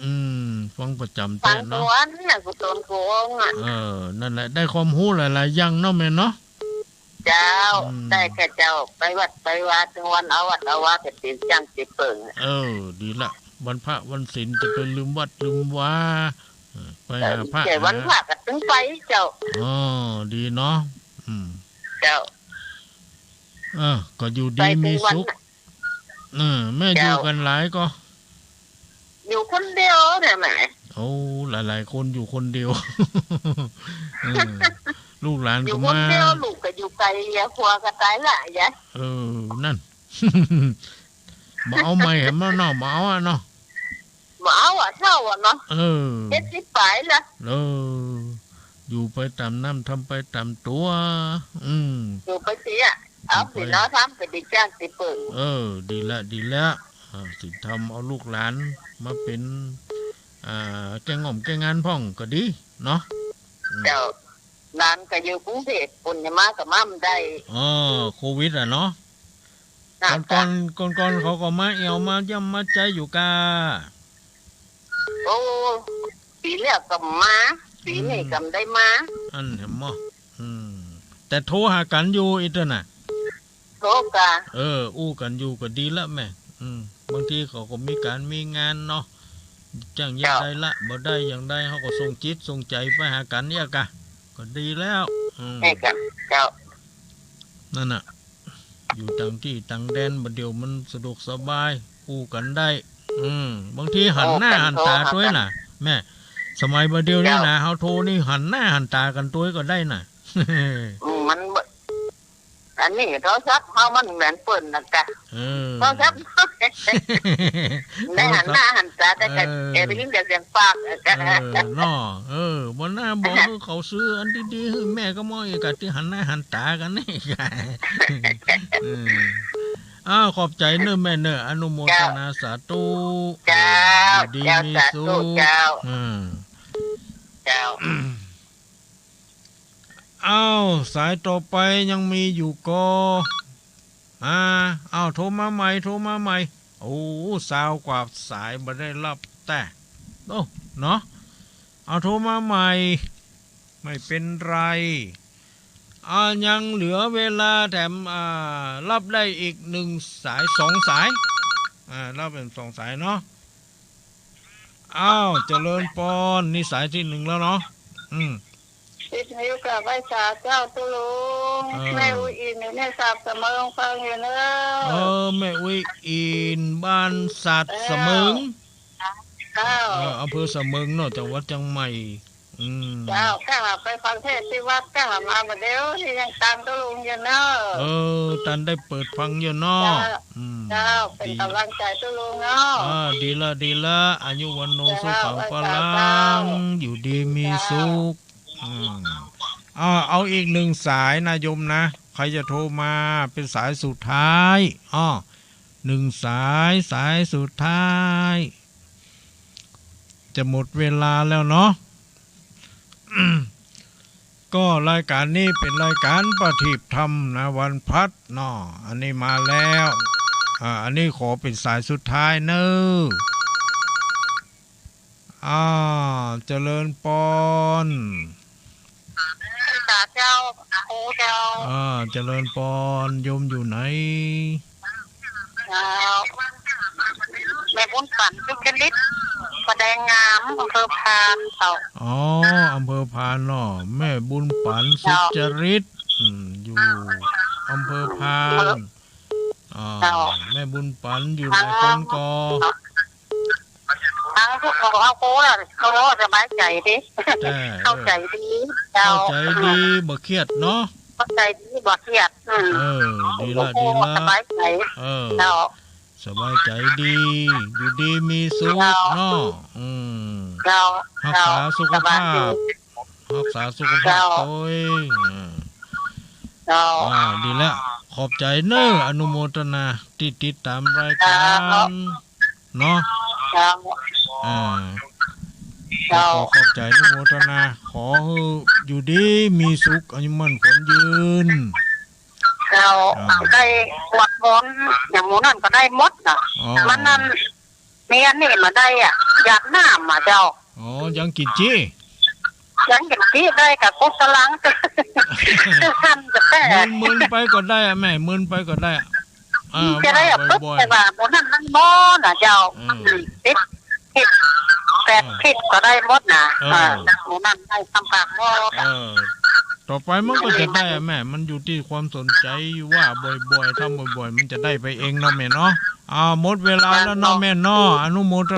อืม ฟังประจำ ฟัง แต๊เนาะ ทุกวันน่ะ กุศลกุศลอ่ะ เออ นั่นแหละ ได้ความฮู้หลายๆ อย่างเนาะแม่เนาะ เจ้า อืม ได้กะเจ้า ไปวัดไปวา ตึงวันเอาวัดเอาวา ก็เป๋นจ้างเป๋นเปิง เออ ดีละ วันพระวันศีลจะไปลืมวัดลืมวา เออ ไปหาพระ เออ แต่วันพระก็ตึงไปเจ้า อ๋อ ดีเนาะ อืม เจ้า เออ ก็อยู่ดีมีสุข เออ แม่อยู่กั๋นหลายก่อ อยู่คนเดียวเนี่ยแม่ โอ้ หลายๆ คนอยู่คนเดียว เออ ลูกหลานก็มา อยู่คนเดียว ลูกก็อยู่ไก๋ เยียะ ผัวก็ต๋ายละเยียะ เออ นั่น บ่เอาใหม่แหมเนาะ บ่เอาอะเนาะ บ่เอาอะ เฒ่าอะเนาะ เออ เจ็ดสิบป๋ายละ เออ อยู่ไปต๋ามน้ำ ทำไปต๋ามตั๋ว อืม อยู่ไปเสีย เอาศีลเอาธรรมไปเป๋นจ้างเป๋นเปิง เออ ดีละ ดีละ อ่า ศีลธรรม เอาลูกหลานมาเป๋น อ่า แก่งง่อมแก่งงานพ่องก็ดีเนาะ อืม เจ้า หลานก็อยู่กรุงเทพฯ เปิ้นจะมาก็มาบ่ได้ อ๋อ โควิดอะเนาะ น่าจะ ก่อนๆ ก่อนๆ เขาก็มาแอ่วมาเยี่ยมมาใจ๊อยู่ก่า โอ้ ปี๋แล้วก็บ่มา ปี๋นี้ก็บ่ได้มา อืม อันแหมเนาะ อืม แต่โทรหากั๋นอยู่อิตเน่อ โทรก่า เออ อู้กั๋นอยู่ก็ดีละแม่ อืม บางทีเขาก็มีก๋านมีงานเนาะ จ้างเยียะ เจ้า ได้ละ บ่ได้อย่างใด เขาก็ส่งจิตส่งใจ๋ไปหากั๋นเยียะก่า ก็ดีแล้ว อืม ใจ้ก่า เจ้า นั่นน่ะ อยู่ต่างตี้ต่างแดน บ่าเดี่ยวมันสะดวกสบาย อู้กั๋นได้ อืม บางทีหันหน้าหันต๋าตวยน่ะ แม่ สมัยบ่าเดี่ยวนี้น่ะ เฮาโทรนี่หันหน้าหันต๋ากั๋นตวยก็ได้น่ะ อืม มันบ่ อันนี้โทรศัพท์เฮามันเหมือนเปิ้นน่ะกะ เออ โทรศัพท์ ได้หันหน้าหันต๋า แต่ก็ เออ ได้ยินแต่เสียงปาก เออ เนาะ เออ บ่น่าบอกหื้อเขาซื้ออันดีๆ หื้อแม่ก็มองอีกกะตี้หันหน้าหันต๋ากั๋นนี่กะ เออ อ้าว ขอบใจ๋เน่อแม่เน่อ อนุโมทนาสาธุ เจ้า อยู่ดีมีสุข เจ้า สาธุ เจ้า อืม เจ้า อ้าว สายต่อไปยังมีอยู่ก่อ อ่า อ้าว โทรมาใหม่ โทรมาใหม่ โอ้ ซาวกว่าสายบ่ได้รับแต๊ โอ้ เนาะ เอาโทรมาใหม่ ไม่เป็นไร อ่า ยังเหลือเวลาแถม อ่า รับได้อีกหนึ่งสาย สองสาย อ่า รับเป็นสองสายเนาะ อ้าว เจริญปอน นี่สายตี้หนึ่งแล้วเนาะ อืม สิบนิ้วกราบไหว้สาเจ้าตุ๊ลุง เออ แม่อุ๊ยอินอยู่เนี่ย สาดเสมิงฟังอยู่เนอะ เออ แม่อุ๊ยอิน บ้านสาดเสมิง เจ้า เออ อำเภอเสมิงเนาะ จังหวัดเจียงใหม่ อืม เจ้า ก้าไปฟังเทศน์ตี้วัด ก้ามาบ่าเดี่ยวนี้ยังต๋ามตุ๊ลุงอยู่เนอะ เออ ตันได้เปิดฟังอยู่เนาะ เจ้า อืม เจ้า เป๋นก๋ำลังใจ๋ตุ๊ลุงเนาะ อ่า ดีละ ดีละ อายุวัณโณ เจ้า สุขัง ไหว้สา พลัง เจ้า อยู่ดีมีสุข เจ้า อืม อ่า เอาอีกหนึ่งสายนะโยมนะ ใครจะโทรมาเป็นสายสุดท้าย อ้อ หนึ่งสาย สายสุดท้าย จะหมดเวลาแล้วเนาะ ก็รายการนี้เป๋นรายการประทีปธรรมนะ วันพฤหัสเนาะ อันนี้มาแล้ว อ่า อันนี้ขอเป๋นสายสุดท้ายเน่อ อ่า เจริญปอน สาเจ้า ครูเจ้า อ่า เจริญปอน โยมอยู่ไหน เจ้า แม่บุญปั๋น สุจริต ป่าแดงงาม อำเภอพานเจ้า อ๋อ อำเภอพานเนาะ แม่บุญปั๋น เจ้า สุจริต อืม อยู่อำเภอพาน อำเภอ อ่า เจ้า แม่บุญปั๋นอยู่หลายคนก็ ตังทุกคนเอากูละ เขาสบายใจ๋ดี เจ้า เข้าใจ๋ดี เจ้า เข้าใจ๋ดี บ่เคียดเนาะ เข้าใจ๋ดี บ่เคียด อืม เออ ดีละ ดีละ สบายใจ๋ เออ เจ้า สบายใจ๋ดี อยู่ดีมีสุข เจ้า เนาะ อืม เจ้า ฮักษาสุขภาพ เจ้า สบายดี ฮักษาสุขภาพ เจ้า ตวย อ่า เจ้า อ่า ดีละ ขอบใจ๋เน้อ อนุโมทนาตี้ติดต๋ามรายก๋าน เจ้า เนาะ เจ้า อ่า เจ้า ขอขอบใจ๋อนุโมทนา ขอหื้ออยู่ดีมีสุข อายุมั่นขวัญยืน เจ้า อ่า ได้สวดมนต์อย่างหมู่นั้นก็ได้หมดน่ะ อ๋อ มันนั่น มีอันนี้มาได้อะ หยาดน้ำอะเจ้า อ๋อ ยังกิ๋นจี้ ยังกิ๋นจี้ได้กับกุศลัง คือคันกับแป้ มึนๆ ไปก็ได้อะแม่ มึนไปก็ได้อะ อ่า จะได้อะ ว่าบ่อยๆ แต่ว่าหมู่นั้นมันบ่น่ะเจ้า อืม อืม สิบ สิบ แปด อ่า สิบก็ได้หมดน่ะ เออ อ่า หมู่นั้นได้สำปากบ่ เออ ต่อไปมันก็จะได้อะแม่ มันอยู่ตี้ความสนใจ๋ ว่าบ่อยๆ ทำบ่อยๆ มันจะได้ไปเองเนาะแม่เนาะ อ่า หมดเวลาแล้วเนาะแม่เนาะ อนุโมทนา